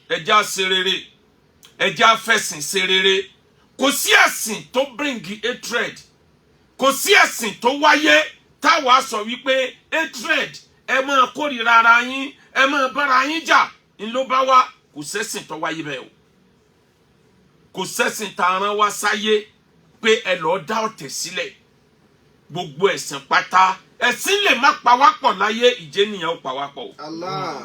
Ẹ jẹ́ á ṣe rere, ẹ jẹ́ á fẹ̀sìn ṣe rere. Kò sí ẹ̀sìn tó bring hatred, kò sí ẹ̀sìn tó wáyé táwa sọ wípé hatred, ẹ máa kórìíra ara yín, ẹ máa bára yín jà ń ló bá wá. Kò sẹ́sìn tó wáyé bẹ́ẹ̀ o. Kò sẹ́sìn tá a rán wá sáyé pé ẹ lọ́ọ́ dá ọ̀tẹ̀ sílẹ̀. Gbogbo ẹ̀sìn pátá, ẹ̀sìn lè má pa wá pọ̀ láyé, ìjẹ́nìyàn ó pa wá pọ̀ o. Allah.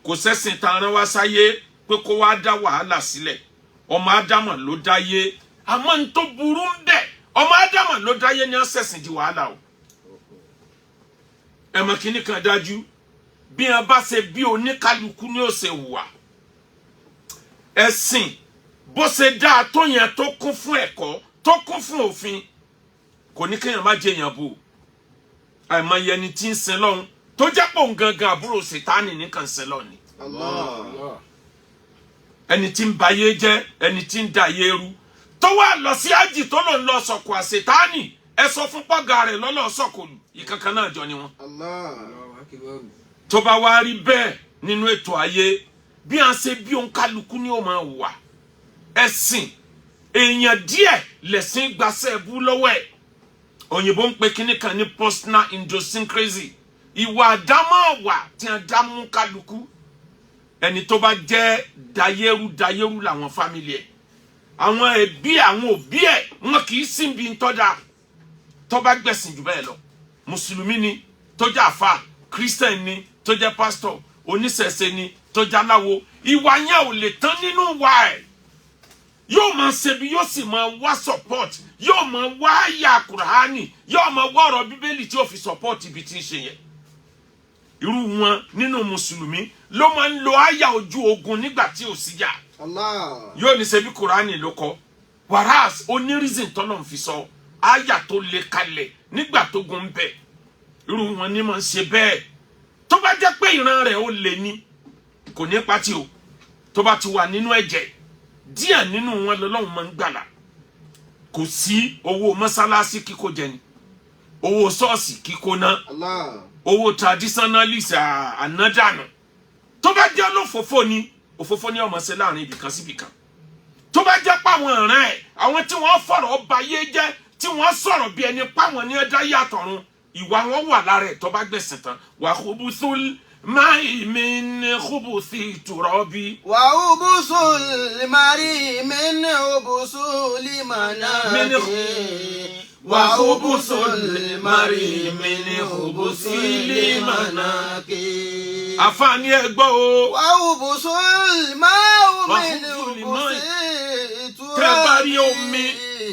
Kò sẹ́sìn tá a rán wá sáyé pé kó wá dá wàhálà sílẹ̀. Ọmọ Ádámọ̀ ló dáyé, àmọ́ n tó burú ń bẹ̀, ọmọ Ádámọ̀ ló dáyé ní ọ̀sẹ̀sìn di wàhálà o. Ẹ̀mọ̀ kìíní kan dájú, bí wọn bá ṣe bí oníkálukú ní ó ṣe hùwà. Ẹ̀sìn bó ṣe dáa tó yẹn, tó kún fún ẹ̀kọ́, tó kún fún òfin, kò ní kéèyàn má jẹ èèyàn bò. Àìmọye ẹni tí ń sin lọ́hún tó jẹ́ pò ń gangan àbúrò Sètáànì nìkan sin lọ́hún ni. Allah. Ẹni tí ń ba ayé jẹ́, ẹni tí ń da ayé rú, tó wá lọ sí ájì, tó lòun lọ sọ̀kò àṣetáànì, ẹ sọ fún pọ́gà rẹ̀ lọ́lọ́ sọ̀kò lù, ìkankan náà jọ ni wọn. Allah. Tó bá wá rí bẹ́ẹ̀ nínú ètò ayé, bí a ṣe bí òǹkálukú ni ó máa wà. Ẹ̀sìn èèyàn díẹ̀ lẹ̀sìn gbaṣẹ́ bú lọ́wọ́ ẹ̀. Òyìnbó ń pe kinní kan ní personal idiosyncrasy, ìwà àdámọ̀ wà tí a dá mú kálukú. Ẹni tó bá jẹ́ dayérú dayérú làwọn family ẹ̀, àwọn ẹbí, àwọn òbí ẹ̀, wọn kì í sìn bí ntọ́da. Tó bá gbẹ̀sìn jù bẹ́ẹ̀ lọ, mùsùlùmí ni tó jẹ́ àfa, Christian ni tó jẹ́ pásítọ̀, oníṣẹ̀ṣe ni tó jẹ́ aláwo, ìwà yẹn ò lè tán nínú wa ẹ̀. Yóò máa ṣe bí, yóò sì máa wá support, yóò máa wá àyà Kùránì, yóò máa wá ọ̀rọ̀ Bíbélì tí yóò fi support ibi tí ń ṣe yẹn. Irú wọn nínú mùsùlùmí ló máa ń lo àyà ojú ogun nígbà tí ò sí jà. Allah. Yóò ní ṣe bí Kùránì ló kọ, whereas ó ní reason tọ́lọ̀ ń fi sọ àyà tó le kalẹ̀ nígbà tó gun ń bẹ̀. Irú wọn ní máa ń ṣe bẹ́ẹ̀. Tó bá jẹ́ pé ìran rẹ̀ ó lè ní, kò ní pátì o. Tó bá ti wà nínú ẹ̀jẹ̀, díẹ̀ nínú wọn lọ́lọ́run máa ń gbàlà. Kò sí owó mọ́sálásí kíkó jẹ ni, owó ṣọ́ọ̀ṣì kíkó ná, Allah. owó traditionalist ànádànù. Tó bá jẹ́ olófòfó ni, òfófó ni ọmọ ṣe láàrin ibìkan sí ibìkan. Tó bá jẹ́ páwọn ọ̀ràn ẹ̀, àwọn tí wọ́n fọ̀rọ̀ bayé jẹ́, tí wọ́n sọ̀rọ̀ bí ẹni páwọn ní ẹ̀dá yàtọ̀run, ìwà wọn wà lára ẹ̀. Tó bá gbẹ̀sìn tán, وخبث الماء من خبث التراب. وخبث الماء من خبث المناك. وخبث الماء من خبث المناك. Àfààní ẹ gbọ́ o. وخبث الماء من وخبث الماء. خبث Tẹ́ bá rí omi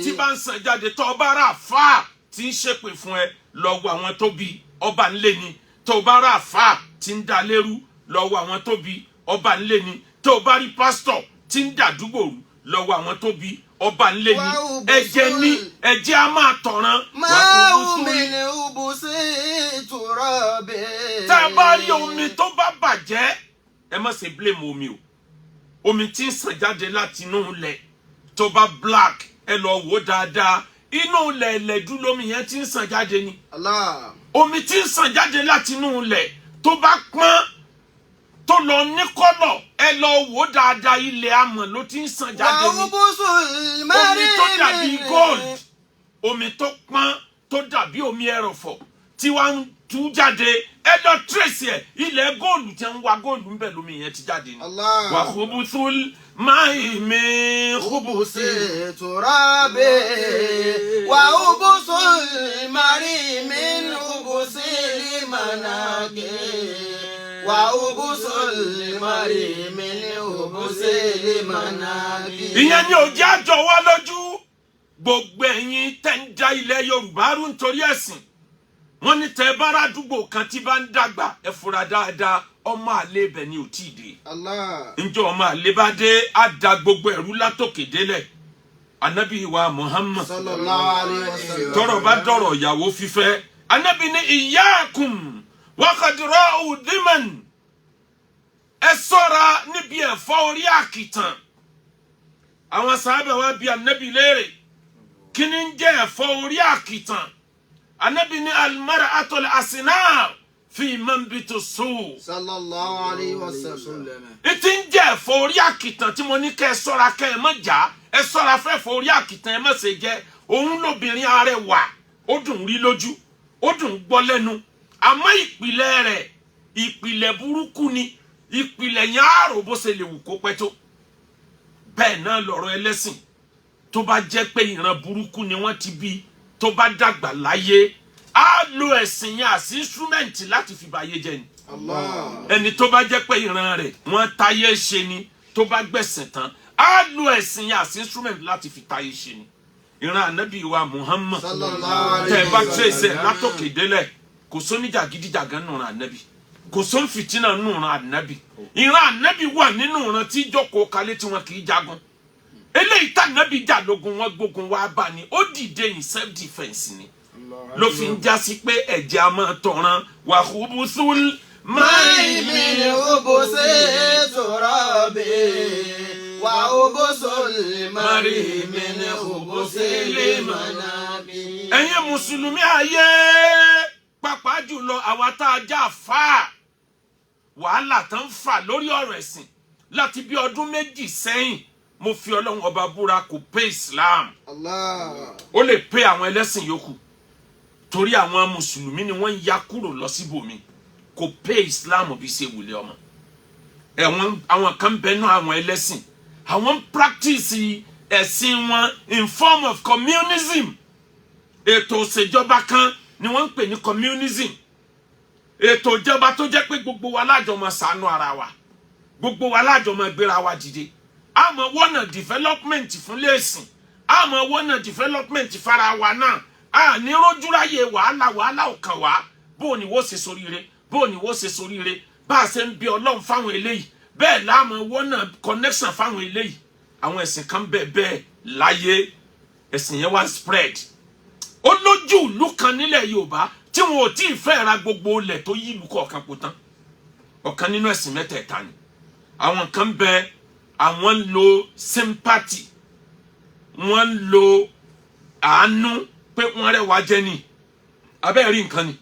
tí bá ń sàn jáde, tó bá rà fáà tí ń ṣépè fún ẹ, lọ wo àwọn tó bí ọba ńlé ni. Tó bá rà fáà tí ń da lérú, lọ wo àwọn tó bí ọba ńlé ni. Tó bá rí pásítọ̀ tí ń dàdúgbò rú, lọ wo àwọn tó bí ọba ńlé ni. Ẹ̀jẹ̀ ni, ẹ̀jẹ̀ á máa tọ̀ràn. ماء من خبث التراب. Tá a bá rí omi tó bá bàjẹ́, ẹ má ṣe blame omi o. Omi tí ń sàn jáde láti inú ilẹ̀ tó bá black, ẹ lọ wò dáadáa, inú ilẹ̀ ẹlẹ́dú lómi yẹn tí ń sàn jáde ni. Allah. Omi tí ń sàn jáde láti inú ilẹ̀ tó bá pọ́n, tó lọ ní colour, ẹ lọ wò dáadáa, ilẹ̀ amọ̀ ló ti ń sàn jáde ni. وخبث الماء Omi tó dàbí gold, omi tó pọ́n, tó dàbí omi ẹrọ̀fọ̀ tí wàá ń tú jáde, ẹ lọ trace ẹ, ilẹ̀ góòlù tí ń wa góòlù ń bẹ̀ lómi yẹn ti jáde ni. Allah. وخبث الماء من خبث التراب. وخبث الماء من خبث المناك. وخبث الماء من خبث المناك. Ìyẹn ni òjì àjọ wa lójú. Gbogbo ẹ̀yin tẹ́ ń da ilẹ̀ Yorùbá rú nítorí ẹ̀sìn, wọ́n ní tẹ́ bára àdúgbò kan tí bá ń dàgbà, ẹ fura dáadáa, ọmọ àlè ibẹ̀ ni ò tí ì dé. Allah. Njẹ́ ọmọ àlè bá dé, á da gbogbo ẹ̀rú látòkè délẹ̀. Anabi wa Muhammad, صلى الله عليه وسلم. Tọ́rọ̀ bá dọ̀rọ̀ ìyàwó fífẹ́, anabi ní إياكم وخضراء الذمم, ẹ ṣọ́ra níbi ẹ̀fọ́ orí àkìtàn. Àwọn sábẹ̀ wa bi anabi léèrè, kí ni ń jẹ́ ẹ̀fọ́ orí àkìtàn? Anabi ní المرأة الحسناء Fi manbiti su. Sallallahu alayhi wa sallam. Ètí ń jẹ́ ẹ̀fọ́ orí àkìtàn tí mo ní kẹ́ ẹ sọ́ra, kẹ́ ẹ má jà, ẹ sọ́ra fẹ́fọ́ orí àkìtàn, ẹ má ṣe jẹ́. Òun lóbìnrin arẹwà, ó dùn rí lójú, ó dùn gbọ́ lẹ́nu, àmọ́ ìpìlẹ̀ rẹ̀, ìpìlẹ̀ burúkú ni. Ìpìlẹ̀ yẹn àrò bó ṣe lè wù kó pẹ́ tó. Bẹ́ẹ̀ náà lọ̀rọ̀ ẹlẹ́sìn, tó bá jẹ́ pé ìran burúkú ni wọ́n ti bí, tó bá dàgbà láyé, á lo ẹ̀sìn yẹn as instrument láti fi báyé jẹ́ ni. Allah. Ẹni tó bá jẹ́ pé ìran rẹ̀ wọ́n táyé ṣe ni, tó bá gbẹ̀sìn tán, á lo ẹ̀sìn yẹn as instrument láti fi táyé ṣe ni. Ìran ànábì wa Muhammad, Sallallahu alayhi tẹ́ ẹ bá wa trace ẹ̀ sallam. látòkè délẹ̀, kò sóníjàgídíjàgan nù ìran ànábì, kò són fìtínà nù ìran ànábì. Ìran ànábì wà nínú ìran tí jókòó kalẹ̀ tí wọn kì í jagun. Eléyìí tá ànábì jà lógun, wọn gbógun wá bá ni, ó dìde in self defence ni, ló fi ń jásí pé ẹ̀jẹ̀ a máa tọ̀ràn wàhùbùsùl Máì min ubusi turabi wa ubusul mari min ubusi manabi. Ẹ̀yin mùsùlùmí ayé, pàápàá jùlọ àwa tá a já fà á, wàhálà tó ń fà lórí ọ̀rọ̀ ẹ̀sìn láti bí ọdún 2 sẹ́yìn, mo fi Ọlọ́run ọba búra, kò pé Islam. Allah. Ó lè pé àwọn ẹlẹ́sìn yòókù, torí àwọn mùsùlùmí ni wọ́n ń ya kúrò lọ síbòmí. Kò pé Islam bí ṣe wùlé ọmọ ẹ̀wọ̀n. Àwọn kan bẹnu àwọn ẹlẹ́sìn, àwọn ń practice ẹ̀sìn wọn in form of communism. Ètò òṣèjọba kan ni wọ́n ń pè ní communism, ètò ìjọba tó jẹ́ pé gbogbo wa lájọ máa ṣàánú ara wa, gbogbo wa lájọ máa gbéra wa dìde, àmọ́ wọ́nà development fún lẹ́sìn, àmọ́ wọ́nà development fara wa náà. A ní rójúráyè wàhálà, wàhálà ò kàn wá. Bó o ní wọ́n ṣe soríire, bó o ní wọ́n ṣe soríire, bá a ṣe ń bí Ọlọ́run fáwọn eléyìí, bẹ́ẹ̀ láàmú wọ́nà connection fáwọn eléyìí. Àwọn ẹ̀sìn kan bẹ́ẹ̀ bẹ́ẹ̀ láyé, ẹ̀sìn yẹn wá spread. Ó lójú ìlú kan nílẹ̀ Yorùbá tí wọn ò tí ì fẹ́ ra gbogbo ilẹ̀ tó yí ìlú kọ̀ọ̀kan pọ̀ tán. Ọ̀kan nínú ẹ̀sìn mẹ́tẹ̀ẹ̀ta ni. Àwọn kan bẹ, àwọn ń lo sympathy, wọ́n ń lo àánú pé wọ́n rẹwà jẹ́ ni abẹ́rẹ́ rí nǹkan ni,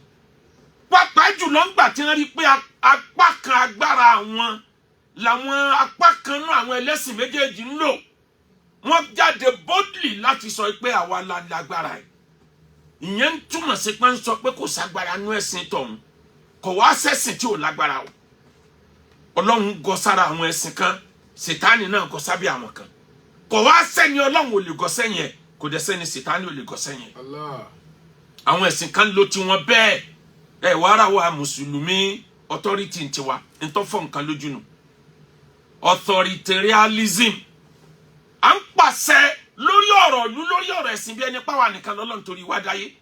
pàápàá jùlọ ńgbà tí wọ́n rí pé apá kan agbára àwọn làwọn apá kan náà àwọn ẹlẹ́sìn méjèèjì ń lò, wọ́n jáde boldly láti sọ pé àwa la lágbára ẹ̀. Ìyẹn ń túmọ̀ sí pé ń sọ pé kò ságbára nú ẹ̀sìn tọ̀hún, kò wá sẹ́sìn tí ò lágbára o. Ọlọ́run gọ sára àwọn ẹ̀sìn kan, Sètáni náà gọ sábẹ́ àwọn kan. Kò wá sẹ́ni Ọlọ́run ò lè gọ sẹ́yìn ẹ̀, kò dẹ̀ sẹ́ni Sètáni ò lè gọ sẹ́yìn ẹ̀. Allah. Àwọn ẹ̀sìn kan ló tiwọn bẹ́ẹ̀. Ẹ̀ wàá rà wá mùsùlùmí, authority ń tiwa, ntọ́ fọ́ nǹkan lójú nù, authoritarianism. À ń pàṣẹ lórí ọ̀rọ̀ ìlú, lórí ọ̀rọ̀ ẹ̀sìn, bí ẹni pàwọn nìkan lọ́lọ́run torí wá dáyé.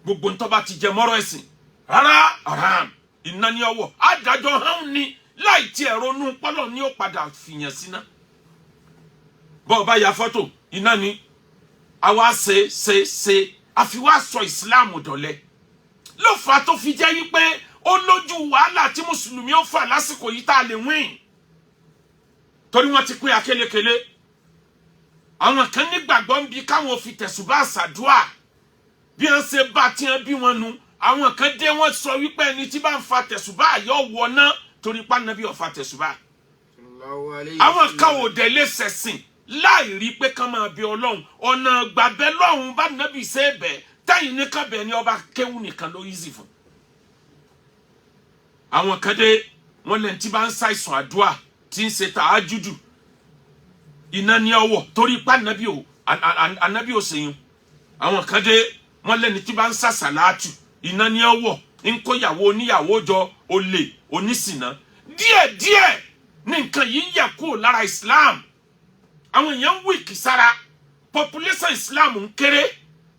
Gbogbo ntọ́ bá ti jẹ mọ́rọ̀ ẹ̀sìn, rárá, haram, iná ní ọwọ́ adájọ́ hàn ní láì tiẹ̀ ronú pọ́lọ̀ ní ó padà fìyàn síná. Bọ́ ọ bá ya fọ́tò, iná ni. Àwa ṣe ṣe ṣe, àfi wá sọ ìsìláàmù dọ̀lẹ, ló fà á tó fi jẹ́ wípé ó lójú wàhálà tí mùsùlùmí ó fà lásìkò yìí tá a lè win, torí wọ́n ti pín akélékelé. Àwọn kan nígbàgbọ́ ń bi káwọn fi tẹ̀sùbá ṣàdúà, bí wọ́n ṣe bá tí wọ́n bí wọn nu. Àwọn kan dé, wọ́n sọ wípé ẹni tí bá ń fa tẹ̀sùbá yọ wọ ná, torí pàǹdàbí ọ̀fà tẹ̀sùbá. Sallallahu alayhi Àwọn kan wasallam. ò dẹ̀ lè ṣẹ̀sìn láì rí pé kán máa bẹ Ọlọ́run. Ọ̀nà gbàbẹ́ lọ́hùn bá nàbì ṣe é bẹ̀ tẹ́yìn ní kábẹ̀ ní ọba kéwù nìkan ló easy fún. Àwọn kan dé, wọ́n lẹ́ni tí bá ń ṣàìsàn àdúrà, tí ń ṣe tàájúdù, iná ní ọwọ́, torí pé ànábì ò ànábì ò ṣèyún. Àwọn kan dé, wọ́n lẹ́ni tí bá ń ṣàṣàlátù, iná ní ọwọ́, ń kóyàwó oníyàwó jọ, olè, oníṣìnà. Díẹ̀díẹ̀ ní nǹkan yìí ń yẹ kúrò lára Islam. Àwọn èèyàn ń weak sára, population Islam ń kéré.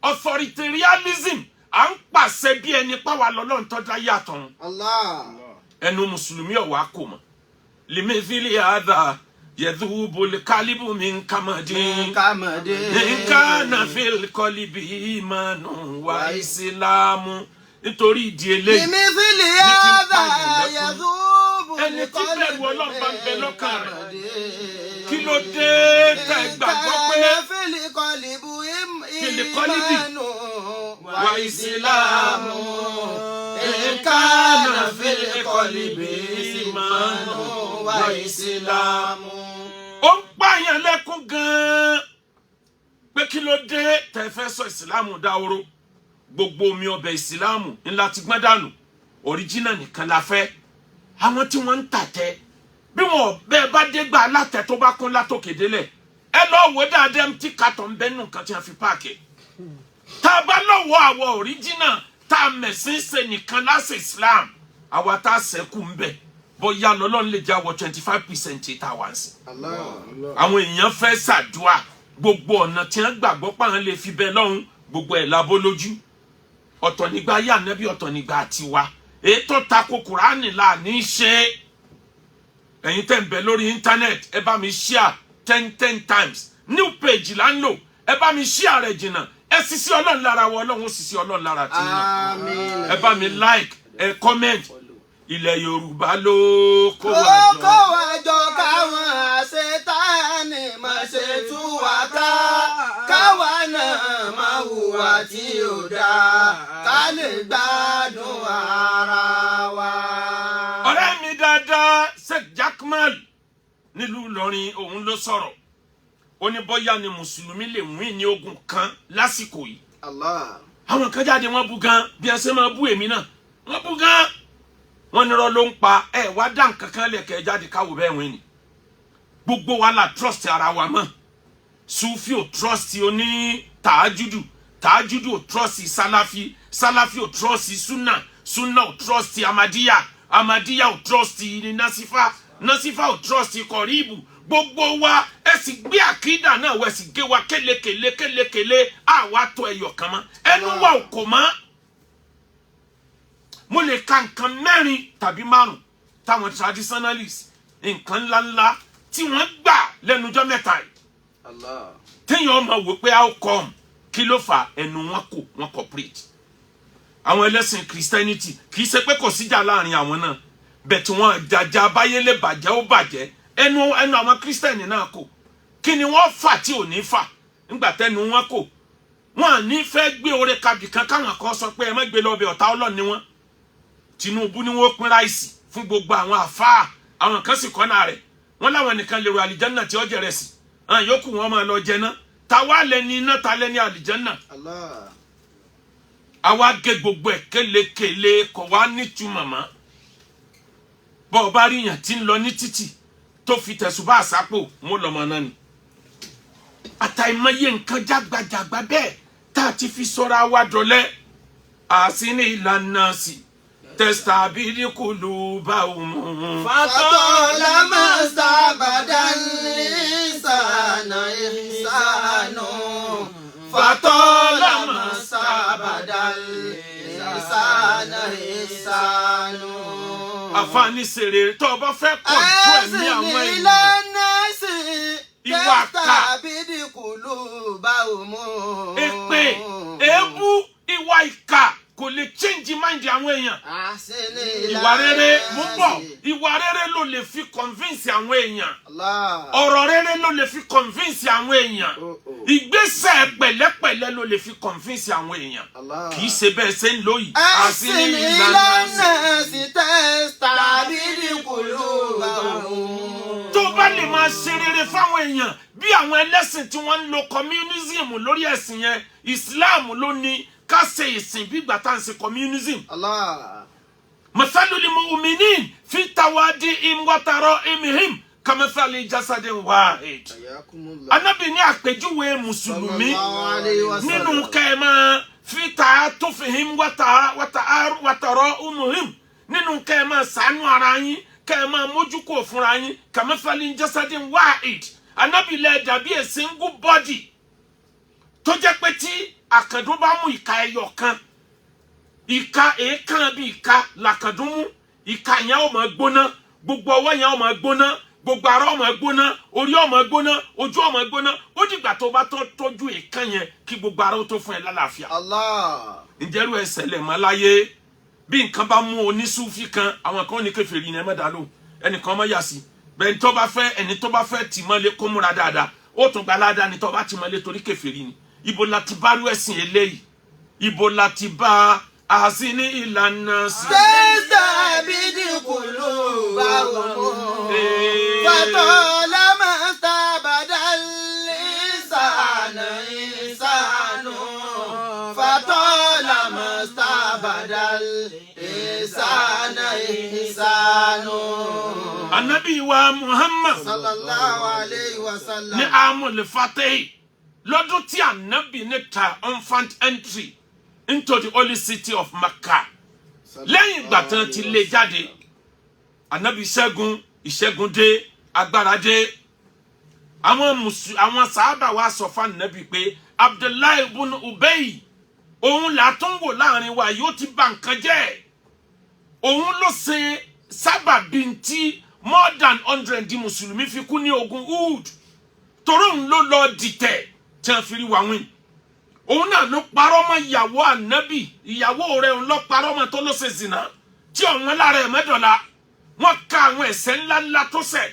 Authoritarianism, à ń pàṣẹ bí ẹni páwa lọ́lọ́run tó dá yàtọ̀. Allah. Ẹnu mùsùlùmí ọ̀wá kò mọ̀. Limithili hadha yadhubu likalibu min kamadin Kàmọ́dé. Nkana fil qalbi imanu wa isilamu. Nítorí ìdí eléyìí Limithili ní ti ń hadha pààyàn lẹ́kún. yadhubu Ẹni tí bẹ̀rù Ọlọ́run bá ń bẹ lọ́kàn rẹ̀, rẹ̀. kí ló dé tẹ́ gbàgbọ́ pé Fil qalbi Fil qalbi imanu wa isilamu. كان في القلب إيمان وإسلام. Ó ń pààyàn lẹ́kún gan-an pé kí ló dé tẹ́ fẹ́ sọ ìsìláàmù dáhóró? Gbogbo omi ọbẹ̀ ìsìláàmù ńlá ti gbọ́n dànù, original nìkan la fẹ́. Àwọn tí wọ́n ń tàtẹ́ bí wọn bẹ́ẹ̀ bá dé gba alátẹ tó bá kún látòkè délẹ̀, ẹ lọ wò dáadáa tí kàtọ́ ń bẹ́ nù nǹkan tí wọ́n fi pack. Tá a bá lọ́wọ́ àwọ̀ original tá a mẹ̀sìn ṣe nìkan láṣẹ Islam, àwa tá a ṣẹ́kù ń bẹ̀, bóyá lọ́lọ́run lè jáwọ́ 25% tá a wà ń sìn. Àwọn èèyàn fẹ́ ṣàdúà, gbogbo ọ̀nà tí wọ́n gbàgbọ́ pàwọn lè fi bẹ́ẹ̀ lọ́hùn, gbogbo ẹ̀ lábó lójú. Ọ̀tọ̀ nígbà yà nẹ́bí, ọ̀tọ̀ nígbà tiwa. Èyí tó tako Kùránì là ní í ṣe. Ẹ̀yin tẹ́ ń bẹ lórí internet, ẹ bá mi share ten ten times. New page là ń lò, ẹ bá mi share rẹ̀ jìnnà. Ẹ sisi Ọlọ́run lára wọ, Ọlọ́run ó sisi Ọlọ́run lára tí náà. Àmín. Ẹ bá mi like, ẹ comment. Ilẹ̀ Yorùbá ló kó wa Ó jọ. kó wa jọ, káwọn àṣetánì má ṣe tú wa ká, káwa náà má hùwà tí ò dáa, ká lè gbádùn ara wa. Ọ̀rẹ́ mi dáadáa, Sheikh Jakmal nílùú Ìlọrin, òun ló sọ̀rọ̀. Ó ní bóyá ni mùsùlùmí lè wín ní ogun kan lásìkò yìí. Allah. Àwọn kan jáde, wọ́n bú gan bí ẹ ṣe máa bú èmi náà. Wọ́n bú gan, wọ́n nírọ́ ló ń pa. Ẹ wá dá nǹkan kan lẹ̀kẹ́ jáde káwọ́ bẹ́ẹ̀ wín ni. Gbogbo wa la trust ara wa mọ́. Sufi ò trust oní tàájúdù, tàájúdù ò trust sálàfí, sálàfí ò trust sunna, sunna ò trust amadiya, amadiya ò trust nasifa, nasifa ò trust kọríbù. Gbogbo wa, ẹ sì gbé àkídà náà wẹ, sì gé wa kélekèlé kélekèlé, àwa tó ẹyọ kan mọ́, ẹnu wa ò kò mọ́. Mo lè ka nǹkan mẹ́rin tàbí márùn táwọn traditionalists, nǹkan ńláńlá tí wọ́n gbà lẹ́nujọ́ mẹ́ta yìí, Allah. téèyàn ọmọ wò pé how come? Kí ló fà? Ẹnu wọn kò, wọn cooperate. Àwọn ẹlẹ́sìn Christianity, kì í ṣe pé kò síjà láàrin àwọn náà bẹ́ẹ̀ tí wọ́n jàjà báyé lè bàjẹ́, ó bàjẹ́. Ẹnu àwọn Christian náà kò. Kí ni wọ́n fà tí ò ní fà nígbà tẹnu wọn kò? Wọn à ní fẹ́ gbé oore kabì kan káwọn kan sọ pé ẹ má gbé lọ bẹ, ọ̀tá Ọlọ́run ni wọ́n. Tinubu ni wọ́n pín rice fún gbogbo àwọn àfáà, àwọn kan sì kọ́nà rẹ̀, wọ́n láwọn nìkan lè ro àlìjánná tí ó jẹrẹ sí, àwọn yòókù wọn máa lọ jẹ náà. Ta wá lẹni iná, ta lẹni àlìjánná? Allah. Àwa gé gbogbo ẹ̀ kélekèle, kò wá nítumọ̀ mọ́. Bọ́ ọ bá rí yàn tí ń lọ ní títì tó fi tẹ̀sùbá àsápò mú lọ́mọ náà ni. Àtàìmọye nǹkan jágbajàgba bẹ́ẹ̀ tá a ti fi sọ́ra wa dọ̀lẹ́. Àsìní ìlànà sí tẹ̀sítàbílì kùlù bá òun. فطالما استعبد الإنسان إحسان، فطالما استعبد الإنسان إحسان. Àfààní sèrè tó o bá fẹ́ control ẹ̀mí àwọn أحسن èèyàn. إلى الناس Ìwà kà. تستعبد قلوبهم. Èpè, èébú, ìwà ìkà kò lè change mind àwọn èèyàn. أحسن إلى Ìwà rere mú bọ̀. الناس. Ìwà rere ló lè fi convince àwọn èèyàn. Allah. Ọ̀rọ̀ rere ló lè fi convince àwọn èèyàn. Oh, oh. Ìgbésẹ̀ pẹ̀lẹ́pẹ̀lẹ́ ló lè fi convince àwọn èèyàn. Allah. Kì í ṣe bẹ́ẹ̀ ṣe ń lò yìí. أحسن إلى الناس تستعبد قلوبهم. Tó bá lè máa ṣe rere fáwọn èèyàn bí àwọn ẹlẹ́sìn tí wọ́n ń lo communism lórí ẹ̀sìn yẹn, Islam ló ní ká ṣe ìsìn bí ìgbà tá à ń ṣe communism. Allah. مثل المؤمنين في توادهم وتراحمهم كمثل جسد واحد. حياكم الله. Anábì ní àpèjúwe mùsùlùmí Sallallahu alayhi wa sallam. nínú kẹ́ẹ̀mọ́ fi تعاطفهم وتراحمهم, nínú kẹ́ẹ̀mọ́ ṣàánú ara yín, kẹ́ẹ̀mọ́ mójúkò fúnra yín, كمثل جسد واحد, Anábì lẹ dàbí a single body tó jẹ́ pé tí àkàndún bá mú ìka ẹyọ kan, ìka èékánná bí ìka làkàndún mú, ìka yẹn ó máa gbóná, gbogbo ọwọ́ yẹn ó máa gbóná, gbogbo ara ó máa gbóná, orí ó máa gbóná, ojú ó máa gbóná. Ó dìgbà tó bá tó tọ́jú èékán yẹn kí gbogbo ara ó tó fún ẹ lálàáfíà. Allah. Ǹjẹ́rú ẹsẹ̀ lẹ̀ mọ́ láyé? Bí nǹkan bá mú onísúfì kan, àwọn kan ní kèfèrí ni, ẹ má dá lóhùn, ẹnìkan má yà sí bẹ́ẹ̀. Tó bá fẹ́, ẹni tó bá fẹ́ tì mọ́lé, kó múra dáadáa, ó tún gba aládàá ni tó bá tì mọ́lé torí kèfèrí ni. Ibo la ti bá rú ẹ̀sìn eléyìí? Ibo la ti bá? Àsìní ìlànà sí. تستعبد قلوبهم فطالما استعبد الإنسان إنسان فطالما استعبد الإنسان إنسان Anabi wa Muhammad صلى الله عليه ní وسلم amúlẹ̀ fatẹ́yì lọ́dún tí anabi ní triumphant entry into the holy city of Makkah, lẹ́yìn ìgbà tán ti lé jáde, anabi ṣẹ́gun, ìṣẹ́gun dé, agbára dé. Àwọn sàábà wa sọ fún anabi pé Abdullahi ibn Ubay, òun là tún wò láàrin wa, yóò ti bà nǹkan jẹ́. Òun ló ṣe sábàbí tí more than 100 mùsùlùmí fi kú ní ogun Uhud, torí òun ló lọ dìtẹ̀ tí wọ́n fi rí wa win. Òun náà ló parọ́ mọ́ ìyàwó ànábì, ìyàwó rẹ̀, òun ló parọ́ mọ́ tó ló ṣe zìnà tí ọ̀wọ́n lára ẹ̀ mẹ́dọ̀la. Wọ́n ka àwọn ẹ̀ṣẹ̀ ńláńlá tó ṣẹ̀,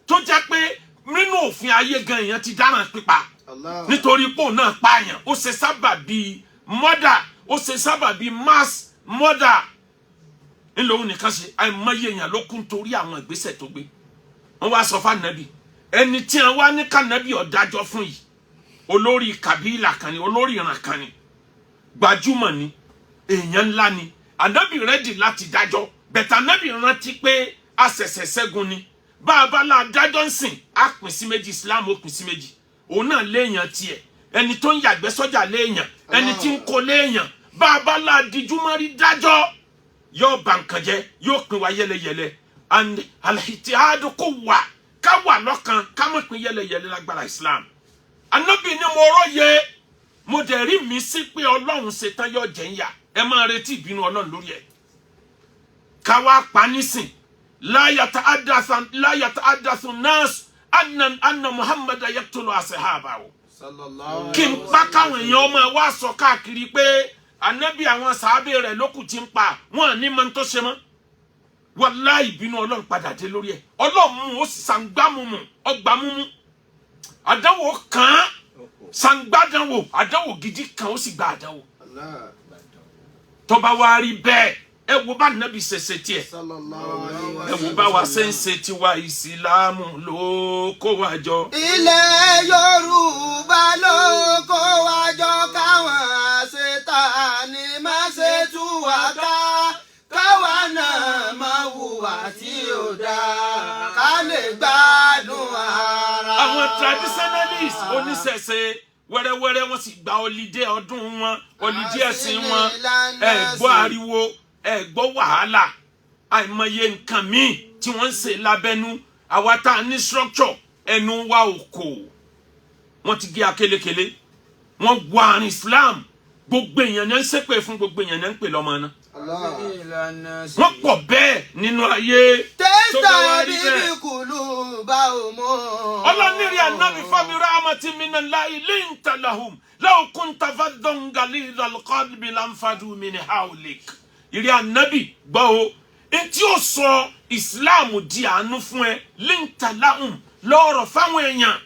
tó jẹ́ pé nínú òfin ayé gan, èèyàn ti dáràn pípa. Allah. Nítorí pé òun náà pààyàn, ó ṣe sábàbí murder, ó ṣe sábàbí mass murder ńlọrun nìkan ṣe. Àìmọye èèyàn ló kún torí àwọn ìgbésẹ̀ tó gbé. Wọ́n wá sọ fún ànábì, ẹni tí wọ́n wá ní kànábì ọ̀dájọ́ fún yìí, olórí kàbílà kan ni, olórí ìran kan ni, gbajúmọ̀ ni, èèyàn ńlá ni. Ànábì ready láti dájọ́, bẹ̀tẹ̀ ànábì rántí pé àṣẹ̀ṣẹ̀ ṣẹ́gun ni. Bá a bá la dájọ́ ń sìn, á pín sí méjì, Islam ó pín sí méjì. Òun náà léèyàn tiẹ̀, ẹni tó ń yàgbẹ́ sọ́jà léèyàn, ẹni tí ń kó léèyàn. Bá a bá la dijú mọ́rí dájọ́, yóò bà nǹkan jẹ́, yóò pín wa yẹlẹyẹlẹ. And al-ittihadu quwwa, ká wà lọ́kan, ká má pín yẹlẹyẹlẹ lágbára Islam. Ànábì ni mo rọ́yẹ, mo dẹ̀ rí mi sí pé Ọlọ́run ṣetán yóò jẹ́ ń yà. Ẹ máa retí ìbínú Ọlọ́run lórí ẹ̀. Ká wá pa nísìn, la yata'addathu nas anna Muhammad yaqtulu ashabahu. Sallallahu Kí n pa, káwọn èèyàn máa wá sọ káàkiri pé ànábì, àwọn sàábé rẹ̀ lókù tí ń pa wọn, ní mọ tó ṣe mọ́. Wàláhì, ìbínú Ọlọ́run padà dé lórí ẹ̀. Ọlọ́run mú ó sì sàǹgbámúmù, ọgbà múmú, àdánwò kàn án, sàǹgbádánwò, àdánwò gidi kan, ó sì gba àdánwò. Allah. Tó bá wá rí bẹ́ẹ̀, ẹ wo bá nàbì ṣẹṣẹ tiẹ̀. Sallallahu alaihi Ẹ wo bá wa ṣe ń ṣe tiwa. Ìsìlámù ló kó wa jọ. Ilẹ̀ Yorùbá ló kó wa jọ, káwọn àṣetánì má ṣe tú wa ká, káwa náà má hùwà tí ò dáa, ká lè gbádùn ara. Àwọn traditionalists, oníṣẹ̀ṣe, wẹ́rẹ́wẹ́rẹ́ wọ́n sì gba holiday ọdún wọn, holiday ẹ̀sìn wọn. Ẹ gbọ́ ariwo, ẹ gbọ́ wàhálà, àìmọye nǹkan míì tí wọ́n ń ṣe lábẹ́nú. Àwa tá a ní structure, ẹnu wa ò kò. Wọ́n ti gé akélékelé, wọ́n wọ àárín Islam. Gbogbo èèyàn ní ń ṣépè fún, gbogbo èèyàn ní ń pè lọ́mọ náà. Allah. Wọ́n pọ̀ bẹ́ẹ̀ nínú ayé. Tó bá wá tẹ́sítà rí bíbí bẹ́ẹ̀, kùlù bá òmò. Ọlọ́nìrì ànábì, fabirahmati minallahi linta lahum law kunta faddan ghalidhal qalbi lanfadu min hawlik. Ìrì ànábì, gbọ́ o, ntí ó sọ Ìsìláàmù di àánú fún ẹ, linta lahum, lọ́rọ̀ fáwọn èèyàn.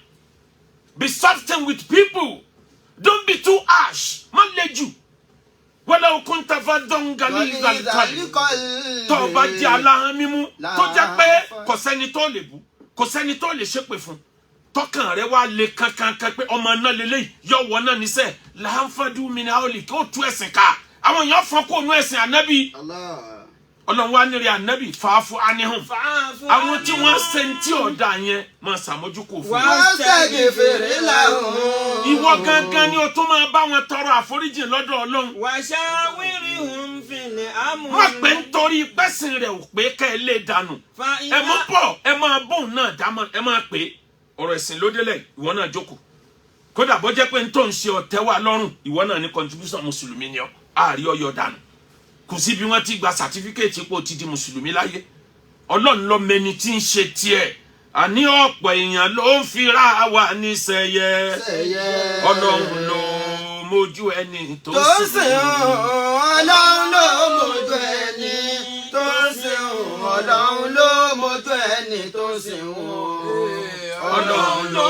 Be soften with people, don't be too harsh, má le jù. Walaw kunta faddan ghalidhal qalbi, tó o bá jẹ́ aláhán mímú, tó jẹ́ pé kò sẹ́ni tó lè bú, kò sẹ́ni tó lè ṣépè fún, tọkàn rẹ wá le kankankan pé ọmọ náà lélẹ́yìí, yọ wọ náà níṣẹ́, lanfadu min hawlik, kó tú ẹ̀sìn ká, àwọn èèyàn fọ́n kó nu ẹ̀sìn ànábì. Allah. Ọlọ́run wá nírè ànábì, fa'fu anhum, àwọn tí wọ́n ṣe ń tí ọ̀dà yẹn, máa ṣàmójúkò fún wọn. Wastaghfir lahum. Ìwọ gangan ni o tún máa bá wọn tọrọ àforíjì lọ́dọ̀ Ọlọ́run. وشاورهم في الأمر. Má pé nítorí pẹ́sìn rẹ̀ ò pé ká ẹ lè dànù. Ẹ mú pọ̀, ẹ máa bóun náà dámọ̀, ẹ máa pè é, ọ̀rọ̀ ẹ̀sìn ló délẹ̀, ìwọ náà jókòó. Kódà bó jẹ́ pé n tó ń ṣe ọ̀tẹ́ wa lọ́rùn, ìwọ náà ní contribution, mùsùlùmí ni ọ́, àárí ọyọ dànù. Kò sí bí wọ́n ti gba certificate pé o ti di mùsùlùmí láyé. Ọlọ́run ló mẹni tí ń ṣe tiẹ̀. Àní ọ̀pọ̀ èèyàn ló ń fira wa níṣẹ́yẹ, Ọlọ́run ló mójú ẹni tó tó ń sìn Ọlọ́run ló mójú ẹni tó ń sìn. Ọlọ́run ló mójú ẹni tó ń sìn. Ọlọ́run ló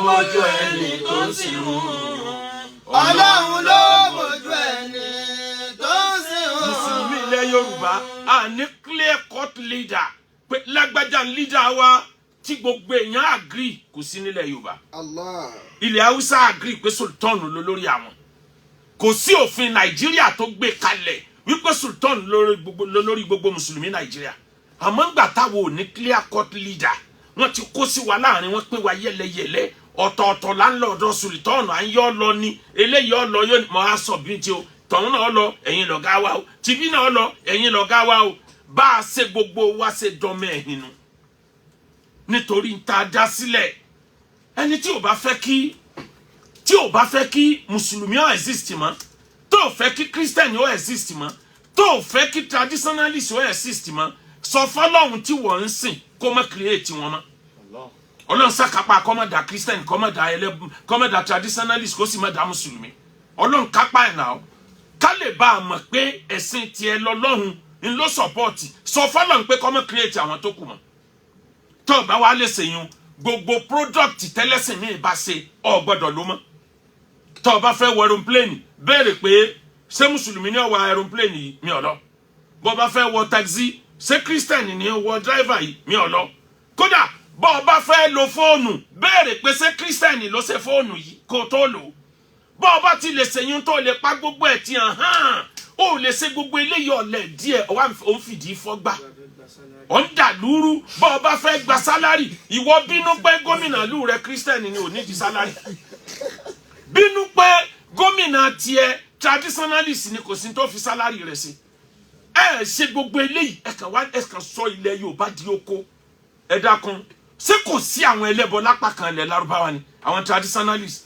mójú ẹni tó ń sìn. Ọlọ́run ló mójú ẹni tó ń sìn. Yorùbá a ní clear cut leader pé lágbájá ń leader wa tí gbogbo èèyàn agree, kò sí nílẹ̀ Yorùbá. Allah. Ilẹ̀ Haúsá agree pé sultan ló lórí àwọn. Kò sí òfin Nàìjíríà tó gbé kalẹ̀ wípé sultan ló lórí gbogbo mùsùlùmí Nàìjíríà. Àmọ́ ńgbà táwọn ò ní clear cut leader, wọ́n ti kó sí wa láàrin, wọ́n pín wa yẹ́lẹyẹ̀lẹ, ọ̀tọ̀ọ̀tọ̀ là ń lọ ọ̀dọ̀ sultan, à ń yọ́ lọ ní eléyìí ọ̀lọ́ yóò mọ̀ á sọ bí ti o, tọ̀hún náà lọ, ẹ̀yin lọ̀gá wa o, tìbí náà lọ, ẹ̀yin lọ̀gá wa o. Bá a ṣe gbogbo wa ṣe dánmọ́ ẹ̀hìn nu nítorí ń ta dá sílẹ̀. Ẹni tí ò bá fẹ́ kí mùsùlùmí ó exist mọ́, tó ò fẹ́ kí Christian ó exist mọ́, tó ò fẹ́ kí traditionalist ó exist mọ́, sọ fọlọ́hun tí wọ́n ń sìn kó má create wọn mọ́. Ọlọ́run sàkápá kó má dá Christian, kó má dá ẹlẹ́bùn, kó má dá traditionalist, kó sì má dá mùsùlùmí. Ọlọ́run kápá ẹ̀ náà. Ká lè bá a mọ̀ pé ẹ̀sìn tiẹ̀ lọ́lọ́run ń lọ support, sọ fọlọ́run pé kó má create àwọn tó kù mọ́. Tó o bá wá lè ṣèyún, gbogbo product tẹ́lẹ̀sìn mi bá ṣe, ọ gbọ́dọ̀ ló mọ́. Tó o bá fẹ́ wọ aeroplane, béèrè pé ṣé mùsùlùmí ní ó wà aeroplane yìí? Mi ò lọ. Bó o bá fẹ́ wọ taxi, ṣé Christian ní ó wọ driver yìí? Mi ò lọ. Kódà bó o bá fẹ́ lo fóònù, béèrè pé ṣé Christian ló ṣe fóònù yìí kó o tó lò ó. Bó o bá ti lè ṣèyún, tó o lè pa gbogbo ẹ̀ tí hàn hàn, ó lè ṣe gbogbo eléyìí ọ̀lẹ̀ díẹ̀, ó ń fìdí fọ́gbà, ọ̀ ń dà lúrú. Bọ́ ọ bá fẹ́ gba salary, ìwọ bínú pé gómìnà ìlú rẹ Christian ni, ò ní di salary. Bínú pé gómìnà tiẹ̀ traditionalist ni, kò sí tó fi salary rẹ̀ sí. Ẹ ṣe gbogbo eléyìí, ẹ kàn wá, ẹ kàn sọ ilẹ̀ Yorùbá di oko. Ẹ dákun, ṣé kò sí àwọn ẹlẹ́bọ lápá kan ilẹ̀ Lárúbáwá ni? Àwọn traditionalist,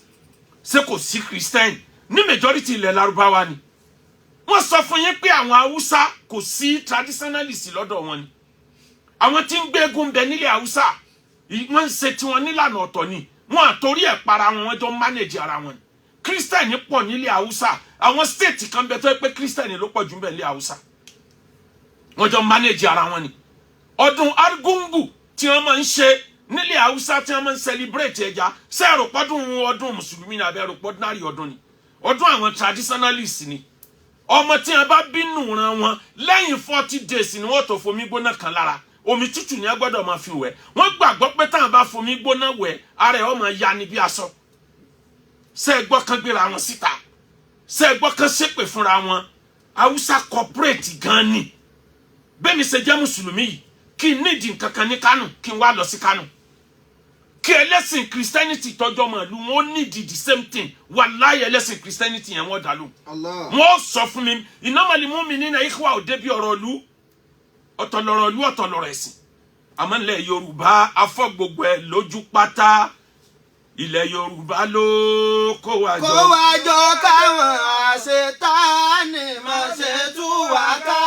ṣé kò sí Christian ní majority ilẹ̀ Lárúbáwá ni? Wọ́n sọ fún yín pé àwọn Haúsá, kò sí traditionalist lọ́dọ̀ wọn ni. Àwọn tí ń gbégun bẹ nílẹ̀ Haúsá, wọ́n ń ṣe tiwọn nílànà ọ̀tọ̀ ni. Wọ́n àtòrí ẹ̀ para wọn, wọ́n jọ manage ara wọn ni. Christian pọ̀ nílẹ̀ Haúsá. Àwọn state kan bẹ tó yẹ pé Christian ló pọ̀ jù ń bẹ nílẹ̀ Haúsá, wọ́n jọ manage ara wọn ni. Ọdún Argungu tí wọ́n máa ń ṣe nílẹ̀ Haúsá, tí wọ́n máa ń celebrate ẹja, ṣé ẹ̀rọ pọ́dún ọdún mùsùlùmí ni àbí ẹ̀rọ pọ́dúnárì ọdún ni? Ọdún àwọn traditionalist ni. Ọmọ tí wọn bá bínú ran wọn, lẹ́yìn 40 days ni wọ́n tó fomi gbóná kan lára. Omi tútù ni ẹ gbọ́dọ̀ máa fi wẹ̀. Wọ́n gbàgbọ́ pé táwọn bá fomi gbóná wẹ̀, ara ẹ̀ ọmọ ya ni bí aṣọ. Ṣé ẹ gbọ́ kan gbéra wọn síta? Ṣé ẹ gbọ́ kan ṣépè fúnra wọn? Haúsá cooperate gan ni. Bẹ́ẹ̀ mi ṣe jẹ́ mùsùlùmí yìí, kí n nídìí nǹkan kan ní Kánò, kí n wá lọ sí Kánò, kí ẹlẹ́sìn Christianity tọ́jọ́ mọ̀ ìlú wọn ó nídìí the same thing, wàláyé, ẹlẹ́sìn Christianity yẹn, wọ́n dà lóhùn. Allah. Wọ́n sọ fún mi, innamal mu'minina ikhwa. Òde bí ọ̀rọ̀ ìlú, ọ̀tọ̀ lọ̀rọ̀ ìlú, ọ̀tọ̀ lọ̀rọ̀ ẹ̀sìn. Àmọ́ ilẹ̀ Yorùbá, afọ́ gbogbo ẹ̀ lójú pátá. Ilẹ̀ Yorùbá ló kó wa jọ. Kó wá jọ, káwọn àṣetánì má ṣe tú wa ká,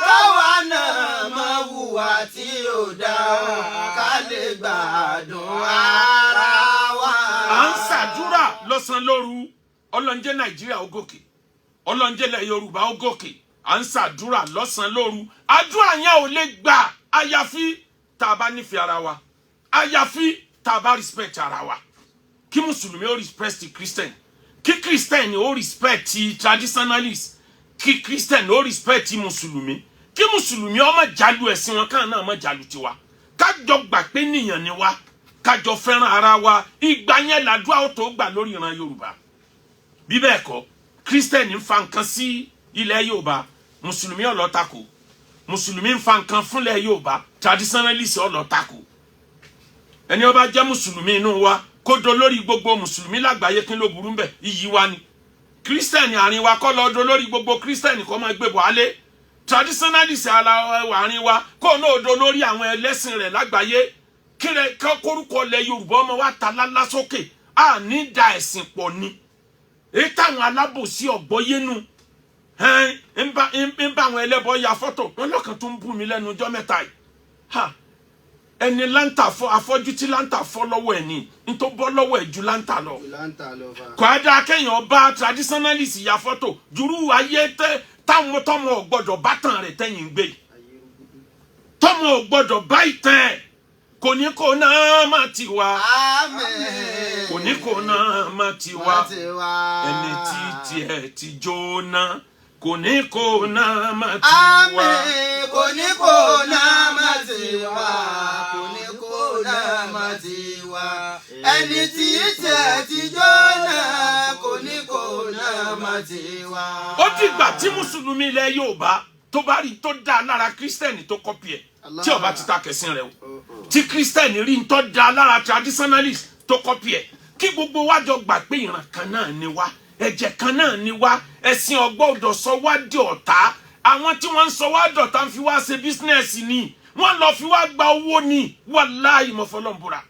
káwa náà má hùwà tí ò dáa, ká lè gbádùn ara wa. À ń ṣàdúrà lọ́sàn-án lóru, ọlọ́njẹ́ Nàìjíríà ó gòkè, ọlọ́njẹ́ ilẹ̀ Yorùbá ó gòkè. À ń ṣàdúrà lọ́sàn-án lóru. Àdúrà yẹn ò lè gbà àyàfi tá a bá nífẹ̀ẹ́ ara wa, àyàfi tá a bá respect ara wa. Kí mùsùlùmí ó respect Christian, kí Christian ó respect traditionalist, kí Christian ó respect mùsùlùmí, kí mùsùlùmí ó má jálù ẹ̀sìn wọn, káà náà má jálù tiwa, kájọ gbà pé nìyàn ni wa, kájọ fẹ́ràn ara wa. Ìgbà yẹn làdúrà ó tó gbà lórí ìran Yorùbá. Bí bẹ́ẹ̀ kọ́, Christian ń fa nǹkan sí ilẹ̀ Yorùbá, mùsùlùmí ọlọ́tàkù. Mùsùlùmí ń fa nǹkan fúnlẹ̀ Yorùbá, traditionalist ọlọ́tàkù. Ẹni ó bá jẹ́ mùsùlùmí inú wa, kó do lórí gbogbo mùsùlùmí lágbàáyé, kí ló burú mbẹ̀? Iyì wa ni. Christian àárín wa, kọ́ lọ́ọ́ do lórí gbogbo Christian, kó máa gbé bọ̀ alẹ́. Traditionalist ara àárín wa, kó náà do lórí àwọn ẹlẹ́sìn rẹ̀ lágbàáyé, kí rẹ kórúkọ lẹ Yorùbá ọmọ wa ta lálá sókè. A ní da ẹ̀sìn pọ̀ ni. Èyí táwọn alábòsí ọ̀gbọ́yénu ń bá àwọn ẹlẹ́bọ ya fọ́tò wọn lọ́kàn tó ń bú mi lẹ́nu ọjọ́ mẹ́ta yìí. Ha, ẹni láǹtà fọ́, afọ́jú tí láǹtà fọ́ lọ́wọ́ ẹ̀ ní n tó bọ́ lọ́wọ́ ẹ̀ ju láǹtà lọ. Láǹtà lọ fa. Kò á dáa kéèyàn bá traditionalist ya fọ́tò jùrú ayé tẹ táwọn tọmọ ò gbọ́dọ̀ bá tàn rẹ̀ tẹ́yìn ń gbé yìí, tọmọ ò gbọ́dọ̀ bá ìtàn ẹ̀. Kò ní kó náà má ti wá. Àmín. Kò ní kó náà má ti wá. Má ti wá. Ẹni tí tiẹ̀ ti jóná. Kò ní kó náà má ti wá. Àmín. Kò ní kó náà má ti wá. Kò ní kó náà má ti wá. Ẹni tí tẹ̀ ti jóná, kò ní kó náà má ti wá. Ó dìgbà tí mùsùlùmí ilẹ̀ Yorùbá tó bá rí tó dáa lára Christian tó copy ẹ̀, tí ó bá ti ta kẹsìn rẹ̀ o, tí Christian rí tó dáa lára traditionalist tó copy ẹ̀, kí gbogbo wa jọ gbà pé ìran kan náà ni wá, ẹ̀jẹ̀ kan náà ni wá. Ẹ̀sìn ọgbọ́dọ̀ sọ wá di ọ̀tá. Àwọn tí wọ́n ń sọ wá dọ̀tá ń fi wá ṣe business ni, wọ́n lọ fi wá gba owó ni. Wàláhì, mo fọlọ́n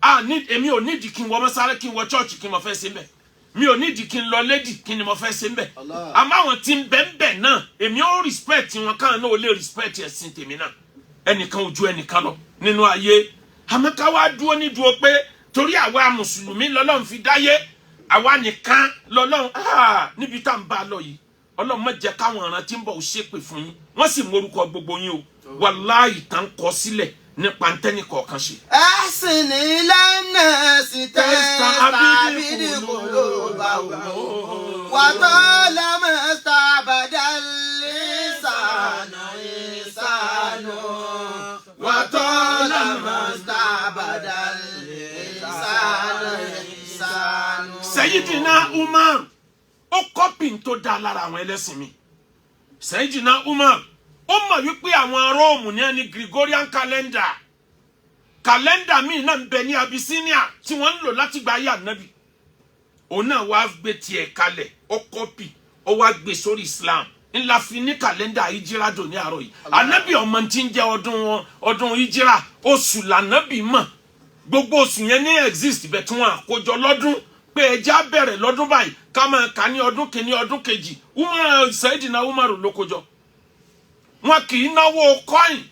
a ní, èmi ò nídìí kí n wọ mọ́sálẹ́, kí n wọ church, kí n mo fẹ́ ṣe mbẹ̀. Mi ò nídìí kí n lọ lédì, kí ni mo fẹ́ ṣe mbẹ̀? Allah. Àmọ́ àwọn tí ń bẹ ń bẹ̀ náà, èmi ò respect wọn, káwọn náà ò lè respect ẹ̀sìn tèmi náà. Ẹnìkan ojú ẹnìkan lọ nínú ayé. Àmọ́ ká wá dúró ní dúró pé torí àwa mùsùlùmí lọ́lọ́run fi dáyé, àwa nìkan lọ́lọ́run, ah, níbi tá à ń bá a lọ yìí, Ọlọ́run má jẹ́ káwọn ọ̀ràn tí ń bọ̀ ó ṣépè fún yín. Wọ́n sì morúkọ gbogbo yín o. Wàláhì, tán kọ sílẹ̀ nípa ntẹ́nì kọ̀ọ̀kan ṣe. Ẹ̀sìn ìlànà sì tẹ́ tàbí kò ló bá wò. وطالما استعبد اللسان إنسان، وطالما استعبد اللسان إنسان. Sayyidina Umar, ó copy tó dá lára àwọn ẹlẹ́sìn mi. Sayyidina Umar, ó mọ̀ wípé àwọn Róòmù ní ẹni Gregorian calendar. Calendar míì náà ń bẹ ní Abyssinia tí wọ́n ń lò láti gba ayé ànábì. Òun náà wá gbé tiẹ̀ kalẹ̀, ó copy, ó wá gbé sórí Islam ńlá fi ní calendar ìjírá dò ní àárọ̀ yìí. Ànábì ọmọ tí ń jẹ́ ọdún wọn, ọdún ìjírá, oṣù lànábì mọ̀. Gbogbo oṣù yẹn ní exist bẹ̀ tí wọ́n àkójọ lọ́dún pé ẹja bẹ̀rẹ̀ lọ́dún báyìí, ká máa kà ní ọdún kìíní, ọdún kejì. Umar, Sayyidina Umar ló kójọ. Wọn kì í náwó coin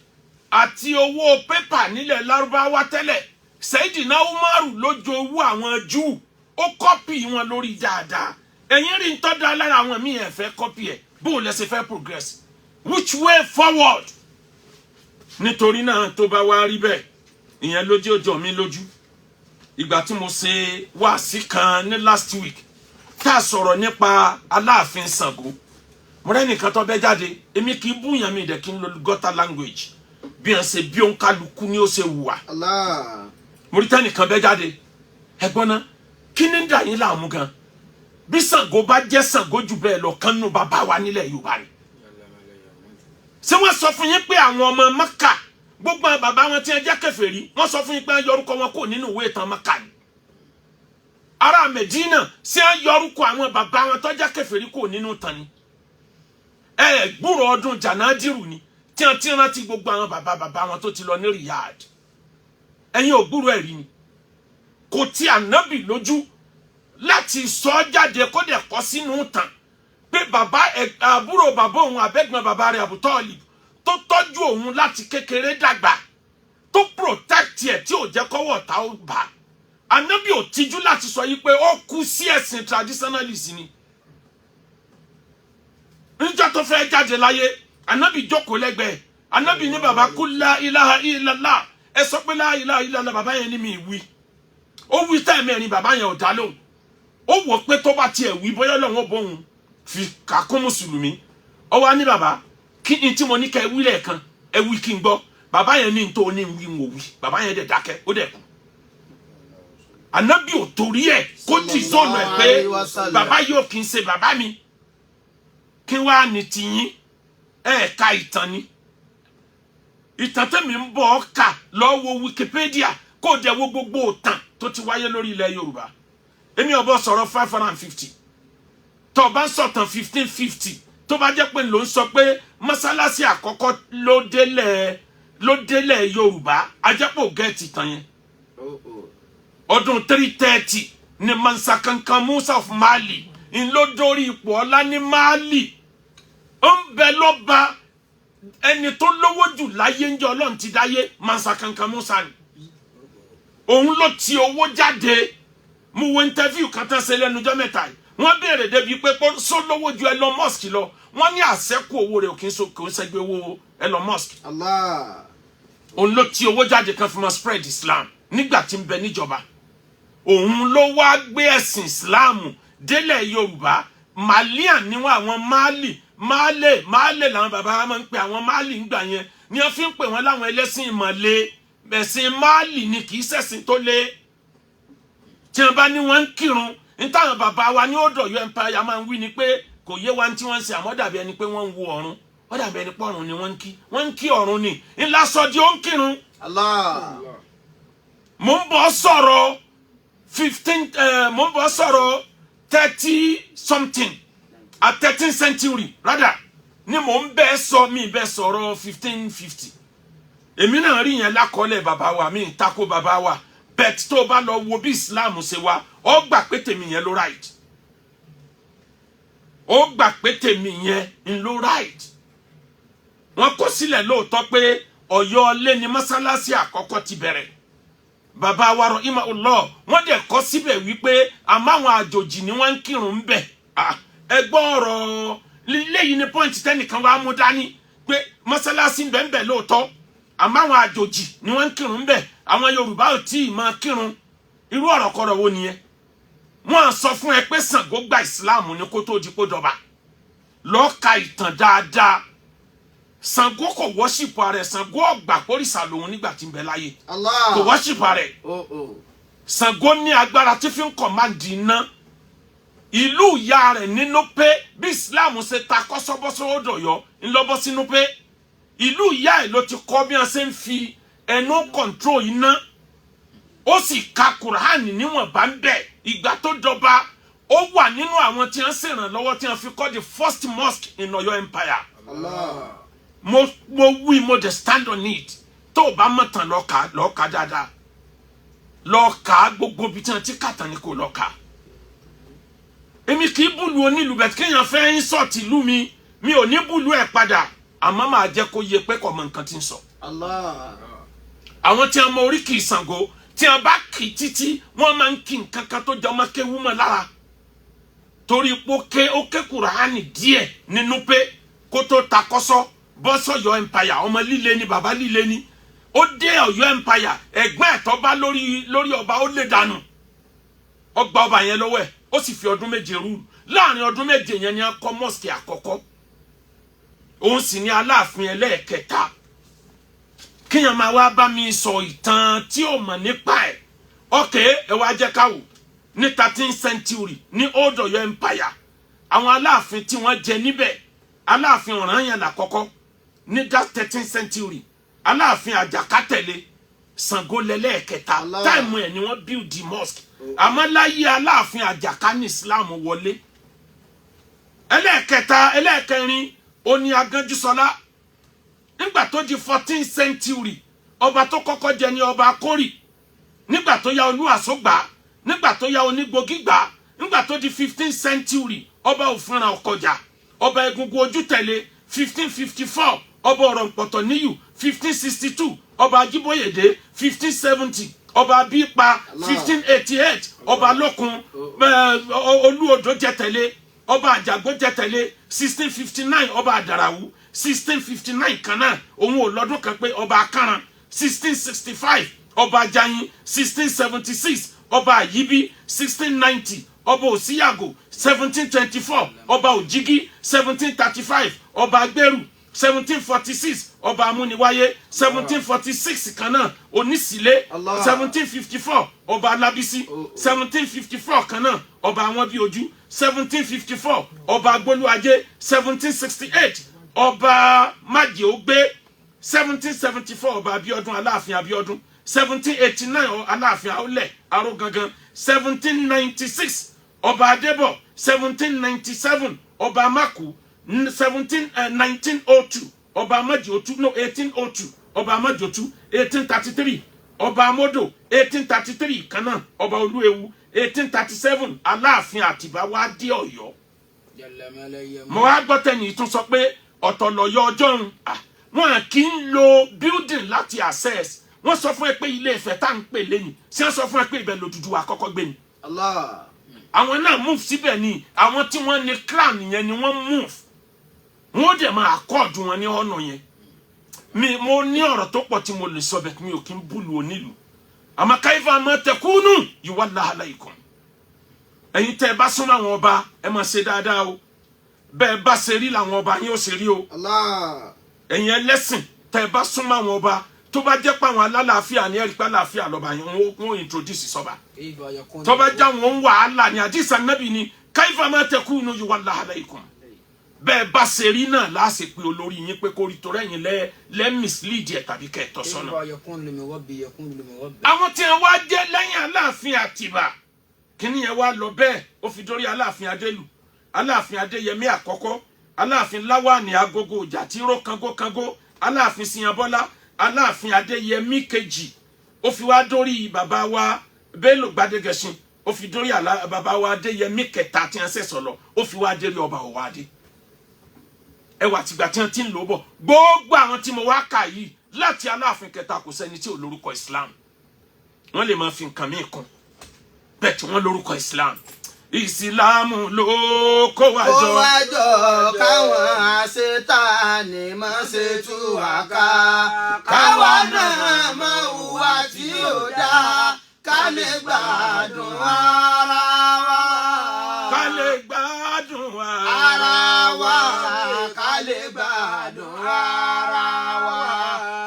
àti owó pépà nílẹ̀ Lárúbáwá tẹ́lẹ̀. Sayyidina Umar ló jowú àwọn Júù, ó copy wọn lórí dáadáa. Ẹ̀yin rí ń tọ́ da lára àwọn míì, ẹ̀ fẹ́ copy ẹ̀. Bó o lẹ ṣe fẹ́ progress? Which way forward? Nítorí náà, tó bá wá rí bẹ́ẹ̀, ìyẹn ló jẹ́ òjò mi lójú. Ìgbà tí mo ṣe wáàsí kan ní last week, tá a sọ̀rọ̀ nípa Aláàfin Ṣàngó, mo rẹ́ nìkan tó bẹ́ jáde. Èmi kì í búyàn, mi dẹ̀ kí n lo gutter language. Bí wọ́n ṣe bí òǹkálukú ni ó ṣe wùwà. Allah. Mo rí tẹ́nìkan bẹ́ jáde. Ẹ̀gbọ́n náà, kí ni ń dà yín láàmú gan? Bí Ṣàngó bá jẹ́ Ṣàngó jù bẹ́ẹ̀ lọ, kán nù bàbá wa nílẹ̀ Yorùbá ni. Ṣé wọ́n sọ fún yín pé àwọn ọmọ Mẹ́kà, gbogbo àwọn bàbá wọn tí wọ́n jẹ́ kèfèrí, wọ́n sọ fún yín pé wọ́n yọrúkọ wọn kò nínú ìwé ìtàn Mẹ́kà ni? Ará Mẹdínà, ṣé wọ́n yọrúkọ àwọn bàbá wọn tó jẹ́ kèfèrí kò nínú ìtàn ni? Ẹ gbúrò ọdún jànádìrù ni, tí wọ́n ti rántí gbogbo àwọn bàbá bàbá wọn tó ti lọ ní Riyadh. Ẹ̀yin ò gbúrò ẹ̀rí ni. Kò tí ànábì lójú láti sọ ọ́ jáde, kó dẹ̀ kọ́ sínú ìtàn pé bàbá àbúrò bàbá òun, àbẹ́gbọ̀n bàbá rẹ̀, Àbútọ́ọ̀lì, tó tọ́jú òun láti kékeré dàgbà, tó protect ẹ̀, tí ò jẹ́ kọ́wọ́ ọ̀tá ó bà á, ànábì ò tijú láti sọ yìí pé ó kú sí ẹ̀sìn traditionalist ni. Níjọ́ tó fẹ́ jáde láyé, ànábì jókòó lẹ́gbẹ̀ẹ́. Ànábì ní, "Bàbá, kú la ilaha illallah, ẹ sọ pé la ilaha illallah." Bàbá yẹn ní, "Mi wí." Ó wí tẹ́ẹ̀mẹ́rin, bàbá yẹn ò dá lóhùn. Ó wò pé tó bá tiẹ̀ wí, bóyá Ọlọ́run ó bóun fi kàkún mùsùlùmí. Ó wá ní, "Bàbá, kí ni tí mo ní kẹ́ ẹ wí lẹ́ẹ̀kan? Ẹ wí kí n gbọ́." Bàbá yẹn ní, tó ní wí, ń wò wí. Bàbá yẹn dẹ̀ dákẹ́, ó dẹ̀ kú. Ànábì ò torí ẹ̀ kó tì sọ̀nà ẹ̀ pé bàbá yóò kì í ṣe bàbá mi. Kí wàá ní tiyín? Ẹ̀ ka ìtàn ni. Ìtàn tẹ̀mí ń bọ̀ ọ́ kà lọ́wọ́ Wikipedia, kó dẹ̀ wo gbogbo ìtàn tó ti wáyé lórí ilẹ̀ Yorùbá. Èmi ọ̀bọ sọ̀rọ̀ 550. Tó o bá ń sọ̀tàn 1550, tó bá jẹ́ pé ló ń sọ pé mọ́sálásí àkọ́kọ́ ló délẹ̀ Yorùbá, ajẹ́pọ̀ gẹ̀ẹ́tì tán yẹn. Ọdún 330 ni Mansa Kankan Musa of Mali ń ló dórí ipò ọlá ní Mali. Ó ń bẹ lọ́ba, ẹni tó lówó jù láyé ń jẹ́ Ọlọ́run ti dáyé, Mansa Kankan Musa ni. Òun ló ti owó jáde. Mo wo interview kan tán ṣe lẹ́nu ọjọ́ mẹ́ta yìí. Wọ́n béèrè débi pé kó só lówó ju Elon Musk lọ. Wọ́n ní àṣẹ́kù owó rẹ̀ kì í so, kò ń ṣẹ́gbẹ́ owó Elon Musk. Allah. Òun ló ti owó jáde kan fi máa spread Islam nígbà tí ń bẹ níjọba. Òun ló wá gbé ẹ̀sìn Islam délẹ̀ Yorùbá. Malian ni wọn. Àwọn Mali, Male, Male làwọn bàbá wa máa ń pè àwọn Mali ńgbà yẹn, ni wọ́n fi ń pè wọ́n láwọn ẹlẹ́sìn ìmọ̀le. Ẹ̀sìn Mali ni, kì í ṣẹ̀sìn tó le. Tí wọ́n bá ní wọ́n ń kírun ní táwọn bàbá wa ní Old Ọ̀yọ́ Empire máa ń wí ni pé kò yé wa tí wọ́n ń ṣe, àmọ́ dàbí ẹni pé wọ́n ń wo ọ̀run, ó dàbí ẹni pé ọ̀run ni wọ́n ń kí, wọ́n ń kí ọ̀run ni ńlá sọ di ó ń kírun. Allah. Mo ń bọ̀ sọ̀rọ̀ 15, mo ń bọ̀ sọ̀rọ̀ 30 something at 13th century rather ni mo ń bẹ́ sọ. Mi bẹ́ sọ̀rọ̀ 1550. Èmi náà rí yẹn lákọọ́lẹ̀ bàbá wa, mi ń tako bàbá wa, but tó o bá lọ wo bí Islam ṣe wá, ó gbà pé tèmi yẹn ló right, ó gbà pé tèmi yẹn ń ló right. Wọ́n kọ sílẹ̀ lóòótọ́ pé Ọ̀yọ́ ilé ni mọ́sálásí àkọ́kọ́ ti bẹ̀rẹ̀. Bàbá wa rọ ìmọ̀ ọlọ́, wọ́n dẹ̀ kọ́ síbẹ̀ wípé àmọ́ àwọn àjòjì ni wọ́n ń kírun ń bẹ̀. Ẹ gbọ́ ọ̀rọ̀ léyìí ní point tẹ́nìkan wàá mú dání pé mọ́sálásí ń bẹ̀ ń bẹ̀ lóòótọ́, àmọ́ àwọn àjòjì ni wọ́n ń kírun ń bẹ̀, àwọn Yorùbá ò tí ì máa kírun. Irú ọ̀rọ̀ kọ̀rọ̀ wo nìyẹn? Wọ́n sọ fún ẹ pé Ṣàngó gba Ìsìláàmù ní kó tó di kó dọba. Lọ́ọ́ ka ìtàn dáadáa. Ṣàngó kò worship ara ẹ̀. Ṣàngó ọgbà pórìṣà lòun nígbà tí ń bẹ láyé. Allah. Kò worship ara ẹ̀. Oh, oh. Ṣàngó ní agbára tí fi ń command iná. Ìlú ìyá rẹ̀ nínú pé bí Islam ṣe ta kọ́sọ́bọ́sọ́ dọ̀yọ́ ńlọ́bọ́ sínú pé ìlú ìyá ẹ̀ ló ti kọ́ bí wọ́n ṣe ń fi ẹnu control iná. Ó sì ka Quran níwọ̀nba ń bẹ̀. Ìgbà tó dọba, ó wà nínú àwọn tí wọ́n ṣèrànlọ́wọ́ tí wọ́n fi kọ́ the first mosque in Ọ̀yọ́ Empire. Allah. Mo wí, mo dey stand on it. Tó o bá mọ̀ tán, lọ́ọ́ kà, lọ́ọ́ kà dáadáa, lọ́ọ́ kà. Gbogbo ibi tí wọ́n ti kà tán ni kò lọ́ọ́ kà. Èmi kì í búlu onílù bẹ́ẹ̀. Kéèyàn fẹ́ insult ìlú mi, mi ò ní búlu ẹ̀ padà, àmọ́ máa jẹ́ kó yé pé kò mọ nǹkan tí ń sọ. Allah. Àwọn tí wọ́n mọ oríkì Ṣàngó, tí wọ́n bá kì í títí, wọ́n máa ń kí nǹkan kan tó jọ ọmọ kéwú mọ́ lára, torí pé ó ké Kùránì díẹ̀ nínú pé kó tó ta kọ́sọ́ bọ́ sọ̀yọ́ empire. Ọmọ líle ni, bàbá líle ni. Ó dé Ọ̀yọ́ Empire, ẹ̀gbọ́n ẹ̀tọ́ bá lórí ọba, ó lè dànù, ọgbà ọba yẹn lọ́wọ́ ẹ̀, ó sì fi ọdún 7 rule. Láàrin ọdún 7 yẹn ni a kọ́ mosque àkọ́kọ́. Òun sì ní Aláàfin ẹlẹ́ẹ̀kẹta. Kíyàn máa wá bá mi sọ ìtàn tí ò mọ̀ nípa ẹ̀. Ok, ẹ wá jẹ́ ká wò ní 13th century ní Old Ọ̀yọ́ Empire, àwọn Aláàfin tí wọ́n jẹ níbẹ̀: Aláàfin Ọ̀rànyàn lákọ́kọ́ ní that 13th century, Aláàfin Àjàká tẹ̀lé, Ṣàngó lẹ́lẹ́ẹ̀kẹta. Allah. Time ẹ̀ ni wọ́n build the mosque, àmọ́ láyé Aláàfin Àjàká ní Islam wọlé. Ẹlẹ́ẹ̀kẹta, ẹlẹ́ẹ̀kẹrin oní Agánjúsọlá. Nígbà tó di 14th century, ọba tó kọ́kọ́ jẹ ní ọba Akórì. Nígbà tó yá, Olúwàsógbà. Nígbà tó yá, Onígbògí gbà. Nígbà tó di 15th century, ọba Òfúnra Ọkọjà, ọba Egungun Ojútẹ̀lé. 1554, ọba Ọ̀rọ̀ǹpọ̀tọ̀ níyù. 1562, ọba Ajíbóyèdé. 1570, ọba Abípa. 1588, ọba Lókun Olúodò jẹtẹ̀lé, ọba Àjàgbó jẹtẹ̀lé. 1659, ọba Àdàràwú. 1659 kan náà, òun ò lọ́dún kan pé, ọba Akánran. 1665, ọba Ajayin. 1676, ọba Àyíbí. 1690, ọba Òsíyàgò. 1724, ọba Òjìgí. 1735, ọba Agbèrú. 1746, ọba Amúniwáyé. 1746 kan náà, Onísìlé. Allah. 1754, ọba Alábísí. 1754 kan náà, ọba àwọn bíi ojú. 1754, ọba Agbólúajé. 1768, ọba Májèógbé. 1774, ọba Abíọ́dún, Aláàfin Abíọ́dún. 1789, Aláàfin Àólẹ̀ Arógangan. 1796, ọba Adébọ̀. 1797, ọba Amákù. Seventeen 1902, ọba Amájòtú, no, 1802, ọba Amájòtú. 1833, ọba Amódò. 1833 kan náà, ọba Olúewu. 1837, Aláàfin Àtìbá wá dé Ọ̀yọ́. Mo wá gbọ́ tẹ̀yìn tún sọ pé ọ̀tọ̀ lọ́yọ́ ọjọ́ ń wọn kì í lo building láti access. Wọ́n sọ fún ẹ pé Ilé Ifẹ̀ tá à ń pè lẹ́yìn ṣé, wọ́n sọ fún ẹ pé ibẹ̀ l'Odùduwà àkọ́kọ́ gbé ni? Allah. Àwọn náà move síbẹ̀ ni. Àwọn tí wọ́n ní crown yẹn ni wọ́n move, wọ́n dẹ̀ máa accord wọn ní ọ̀nà yẹn. Mi mo ní ọ̀rọ̀ tó pọ̀ tí mo lè sọ bẹ́ẹ̀, mi ò kí ń búlu onílù, àmọ́ kayfa ma takunu yuwalla alaykum. Ẹ̀yin tẹ́ ẹ bá súnmọ́ àwọn ọba, ẹ máa ṣe dáadáa o. Bẹ́ẹ̀ bá ṣe rí làwọn ọba yín ó ṣe rí o. Allah. Ẹ̀yin ẹlẹ́sìn, tẹ́ ẹ bá súnmọ́ àwọn ọba, tó bá jẹ́ pé àwọn alálàáfíà ní, ẹ̀rí pé àlàáfíà lọ́ba yẹn wọ́n introduce sọ́ba. Tó bá já wọn wàhálà ní, àdìsá nábì ni kayfa ma takunu yuwalla alaykum. Bẹ́ẹ̀ bá ṣe rí náà láṣẹ pé olórí yín pé kó rí, torí ẹ̀yin lẹ́ mislead ẹ̀ tàbí kẹ́ ẹ̀ tọ́ sọ́nà. Àwọn tí wọn wá jẹ́ lẹ́yìn Aláàfin Àtìbà, kíní yẹn wá lọ bẹ́ẹ̀, ó fi dórí Aláàfin Adélù, Aláàfin Adéyẹmí àkọ́kọ́, Aláàfin Láwàní Agogo ìjà tí ró kángánkángan, Aláàfin Síyanbọ́lá, Aláàfin Adéyẹmí kejì, ó fi wá dórí bàbá wa Bello Gbadegẹṣin, ó fi dórí bàbá wa Adéyẹmí kẹta tí wọn ṣẹ̀ṣọ̀ lọ, ó fi wá dérí ọba Ọ̀wádé. Ẹwà tìgbà tí wọn ti ń lò bọ̀, gbogbo àwọn tí mo wá kà yìí láti Aláàfin kẹta, kò sẹ́ni tí ò lórúkọ Islam. Wọ́n lè máa fi nǹkan míì kún bẹ́ẹ̀ tí wọ́n lórúkọ Islam. Ìsìláàmù ló kó wa Kó jọ. wá jọ, káwọn àṣetánì má ṣe tú wa ká, káwa náà má hùwà tí ò dáa, ká lè gbádùn ara wa. Ká lè gbádùn wa. Ara wa, ká lè gbádùn ara wa,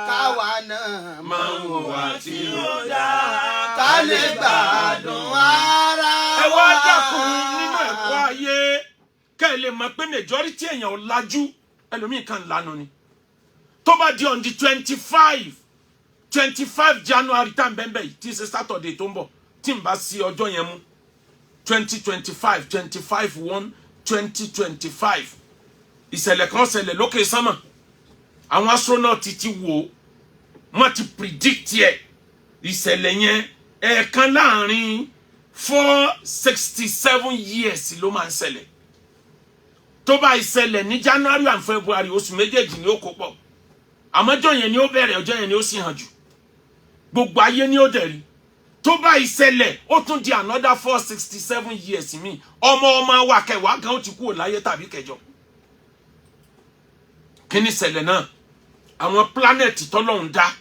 káwa náà má máa hùwà hùwà tí ò dáa, ká lè gbádùn ara wa. Ẹ wá dákun, nínú ẹ̀kọ́ ayé, kẹ́ ẹ lè mọ̀ pé majority èèyàn ò lajú, ẹlòmíì kan lanu ni. Tó bá di on the 25 25 January tá n bẹ́ẹ̀ bẹ́ẹ̀ yìí, tí í ṣe Saturday tó ń bọ̀, tí n bá sí ọjọ́ yẹn mú, 2025, 25/1/2025, ìṣẹ̀lẹ̀ kan ṣẹlẹ̀ lókè sánmà. Àwọn astronaut ti wò ó, wọ́n ti predict ẹ̀. Ìṣẹ̀lẹ̀ yẹn, ẹ̀ẹ̀kan láàrin 467 years ló máa ń ṣẹlẹ̀. Tó bá ìṣẹ̀lẹ̀ ní January and February, oṣù méjèèjì ni ó kó pọ̀, àmọ́ ọjọ́ yẹn ni ó bẹ̀rẹ̀, ọjọ́ yẹn ni ó sì hàn jù, gbogbo ayé ni ó dẹ̀ rí. Tó bá ìṣẹ̀lẹ̀, ó tún di another 467 years mi. Ọmọ ọmọ wa kẹwàá gan ó ti kúrò láyé tàbí kẹjọ. Kí ni ìṣẹ̀lẹ̀ náà? Àwọn planet tọ́lọ́hún dá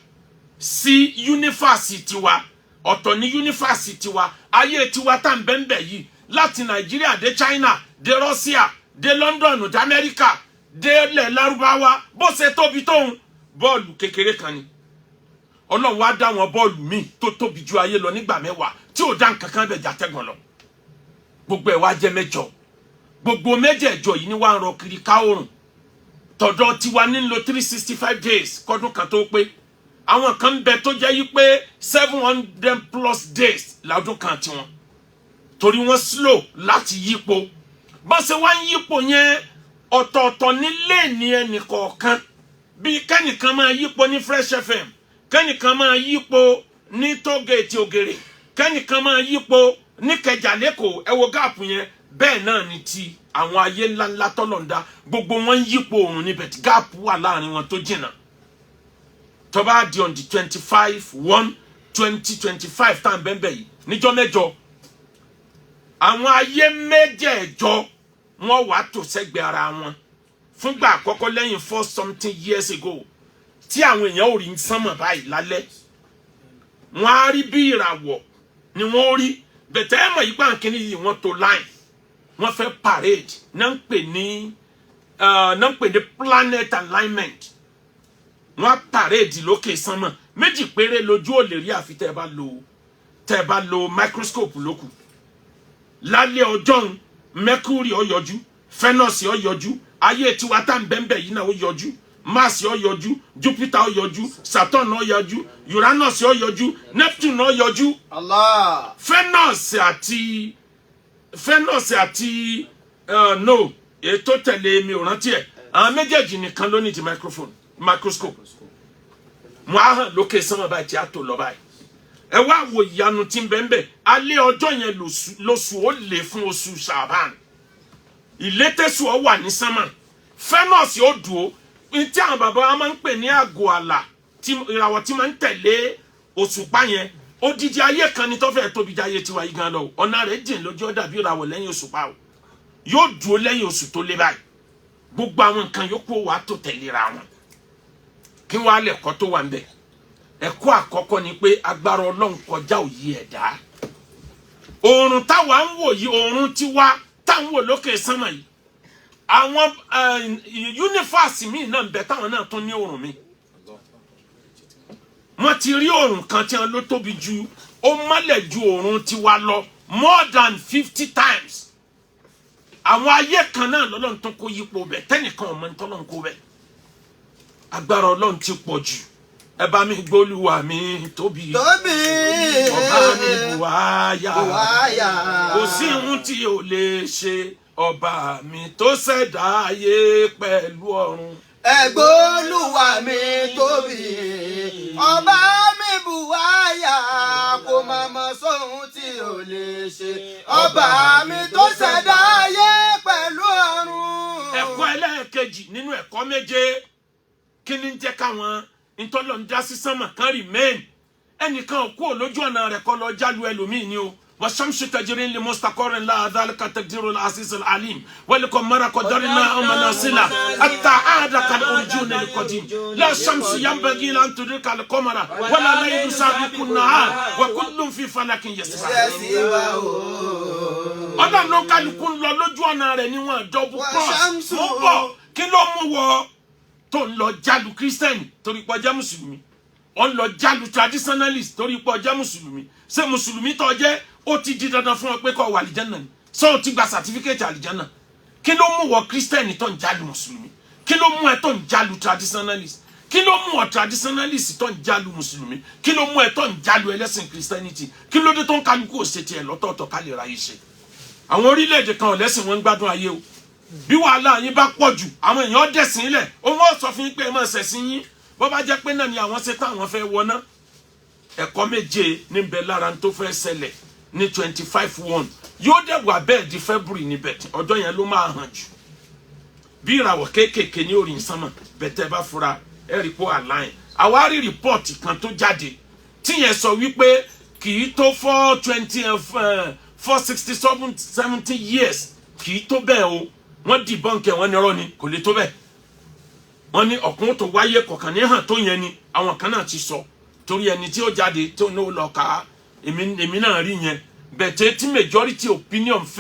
sí universe tiwa, ọ̀tọ̀ ní universe tiwa, ayé tiwa tá n bẹ́ẹ̀ bẹ́ẹ̀ yìí, láti Nàìjíríà dé China dé Russia dé London dé Amẹ́ríkà dé ilẹ̀ Lárúbáwá, bó ṣe tóbi tóun, bọ́ọ̀lù kékeré kan ni. Ọlọ́run wá dá wọn bọ́ọ̀lù míì tó tóbi ju ayé lọ nígbà 10 tí ò dá nǹkan kan bẹ̀ jàtẹ́gàn lọ. Gbogbo ẹ̀ wá jẹ́ mẹ́jọ. Gbogbo mẹ́jẹ̀ẹ̀jọ yìí ni wàá ń rọ kiri ká oòrùn tọ̀dọ̀ tiwa ní lo 365 days kọ́dún kan tó pé. Àwọn kan ń bẹ tó jẹ́ yí pé 700+ days lọ́dún kan tiwọn, torí wọ́n slow láti yípo. Bọ́n ṣe wá ń yípo yẹn, ọ̀tọ̀ọ̀tọ̀ nílé ní ẹnì kọ̀ọ̀kan. Bí kẹ́nìkan máa yípo ní Fresh FM, kẹ́nìkan máa yípo ní tógèètì Ògèrè, kẹ́nìkan máa yípo ní Kẹjà lẹ́kọ̀ọ́, ẹ wo gap yẹn. Bẹ́ẹ̀ náà ni ti àwọn ayé ńláńlá tọ́lọ̀ ń dá, gbogbo wọn ń yípo òrùn níbẹ̀ tí gap wà láàrin wọn tó jìnnà. Tó bá di on the 25/1/2025 tá à ń bẹ́ẹ̀ bẹ́ẹ̀ yìí, níjọ́ mẹ́jọ, àwọn ayé mẹ́jẹ̀ẹ̀jọ wọn wàá tò sẹ́gbẹ̀ẹ́ ara wọn fúngbà àkọ́kọ́ lẹ́yìn four something years ago tí àwọn èèyàn ò rí sánmọ̀ báyìí lálẹ́. Wọ́n á rí bí ìràwọ̀ ni wọ́n rí bẹ̀tẹ̀. Ẹ̀ mọ̀ yìí pàǹkìní yìí, wọ́n tó line, wọ́n fẹ́ parade náà ń pè ní planet alignment. Wọ́n á parade lókè sánmọ̀. Méjì péré lójú ò lè rí, àfi tẹ́ ẹ bá lo microscope lókù. Lálẹ́ ọjọ́ ń, Mercury ó yọjú, Venus ó yọjú, ayé tiwa tá n bẹ́ẹ̀ yìí náà ó yọjú, Mars ó yọjú, Jupiter ó yọjú, Saturn ó yọjú, Uranus ó yọjú, Neptune ó yọjú. Allah. Venus àti no, ètò tẹ̀lé mi ò rántí ẹ̀. Àwọn méjèèjì nìkan ló ní ti microphone microscope. Wọn á hàn lókè sánmọ̀ báyìí tí a tó lọ báyìí. Ẹ wá wo ìyanu tí ń bẹ ń bẹ. Alẹ́ ọjọ́ yẹn lóṣù ó lè fún oṣù Ṣàbán, ìlétẹ́sù ọ wà ní sánmà, Venus ó dùn ó ní tí àwọn bàbá wa máa ń pè ní àgọ́ àlà tí ìràwọ̀ tí máa ń tẹ̀lé òṣùpá yẹn. Odidi ayé kan ni tó fẹ́ tóbi jáyé tiwa yìí gan lọ. Ọ̀nà rẹ̀ jìn lójú, ó dàbí ìràwọ̀ lẹ́yìn òṣùpá o. Yóò dúró lẹ́yìn oṣù tó lé báyìí. Gbogbo àwọn nǹkan yòókù wà tó tẹ̀léra wọn. Kí wàá lẹ̀kọ́ tó wà ń bẹ̀? Ẹ̀kọ́ àkọ́kọ́ ni pé agbára Ọlọ́run kọjá òye ẹ̀dá. Oòrùn táwa ń wò yìí, oòrùn tiwa táwọn wò lókè sánmà yìí, àwọn universe míì náà ń bẹ táwọn náà tún ní oòrùn míì. Wọ́n ti rí oòrùn kan tí wọ́n ló tóbi ju, ó mọ́lẹ̀ ju oòrùn tiwa lọ more than 50 times. Àwọn ayé kan náà lọ́lọ́run tó kó yípo bẹ̀, tẹ́nìkan ọmọ ní tọ́lọ́run kó bẹ̀. Agbára Ọlọ́run ti pọ̀ jù. Ẹ bá mi gbólúwa mi tóbi. Tóbi. Ọba mi buwáyà. Buwáyà. Kò sí ohun tí ò lè ṣe, ọba mi tó ṣẹ̀dá ayé pẹ̀lú ọ̀run. Ẹ̀gbọ́lúwa mi tóbi, ọba mi buwáyà, kò má mọ sóhun tí ò lè ṣe, ọba mi tó ṣẹ̀dá ayé pẹ̀lú ọ̀run. Ẹ̀kọ́ ẹlẹ́ẹ̀kejì nínú ẹ̀kọ́ méje: kí ni ń jẹ́ káwọn ntọ́lọ̀ ń dá sí sánmà kan remain? Ẹnìkan ò kúrò lójú ọ̀nà rẹ̀ kọ́ lọ jálu ẹlòmíì ni o. والشمس تجري لمستقر لها ذلك تقدير العزيز العليم والقمر قدرناه منازل حتى عاد كالعرجون القديم لا الشمس ينبغي لها أن تدرك القمر ولا الليل سابق النهار وكل في فلك يسبحون. Ṣẹ́sí wa o. Ọlọ́run ló kálukú ń lọ lójú ọ̀nà rẹ̀ níwọ̀n double cross. Wàṣàmùsù. Mo bọ̀, kí ló mú wọ tó ń lọ jálu Kírísítẹ́nì torí pé ó jẹ́ Mùsùlùmí? Ó ń lọ jálu traditionalist torí pé ó jẹ́ Mùsùlùmí. Ṣé Mùsùlùmí tó jẹ́, ó ti di dandan fún ọ pé kó wà àlìjánà ni? Ṣé o ti gba certificate àlìjánà? Kí ló mú wọ Kírísítẹ́nì tó ń jálu Mùsùlùmí? Kí ló mú ẹ tó ń jálu traditionalist? Kí ló mú ọ traditionalist tó ń jálu Mùsùlùmí? Kí ló mú ẹ tó ń jálu ẹlẹ́sìn Christianity? Kí ló dé tó ń kálukú ò ṣe tiẹ̀ lọ́tọ̀ọ̀tọ̀ ká lè ráyè ṣe? Àwọn orílẹ̀-èdè kan ọ̀lẹ́sìn, wọn ń gbádùn ayé o. Bí wàhálà yín bá pọ̀ jù, àwọn èèyàn dẹ̀sìn lẹ̀. Òun ó sọ fún yín pé ẹ máa ṣẹ̀sìn yín, bó bá jẹ́ pé náà ni àwọn ṣe tán, àwọn fẹ́ wọná. Ẹ̀kọ́ méje níbẹ̀ lára tó fẹ́ ṣẹlẹ̀ ní 25/1. Yóò dẹ̀ wà bẹ́ẹ̀ di February níbẹ̀. Ọjọ́ yẹn ló máa hàn jù, bí ìràwọ̀ kéékèèké ní orí sánmà bẹ̀tẹ̀ bá fura, ẹ̀ rí pé align. Àwa rí report kan tó jáde tíyẹn sọ wípé kì í tó 420, 467, 70 years, kì í tó bẹ́ẹ̀ o. Wọ́n debunk ẹ̀, wọ́n ní irọ́ ni, kò lè tó bẹ́ẹ̀. Wọ́n ní ọ̀kún tó wáyé kọ̀ọ̀kan ní hàn tó yẹn ni àwọn kan náà ti sọ, torí ẹni tí ó jáde tó ní ó lọ kà á. Èmi náà rí yẹn bẹ̀tẹ̀ tí majority opinion favour.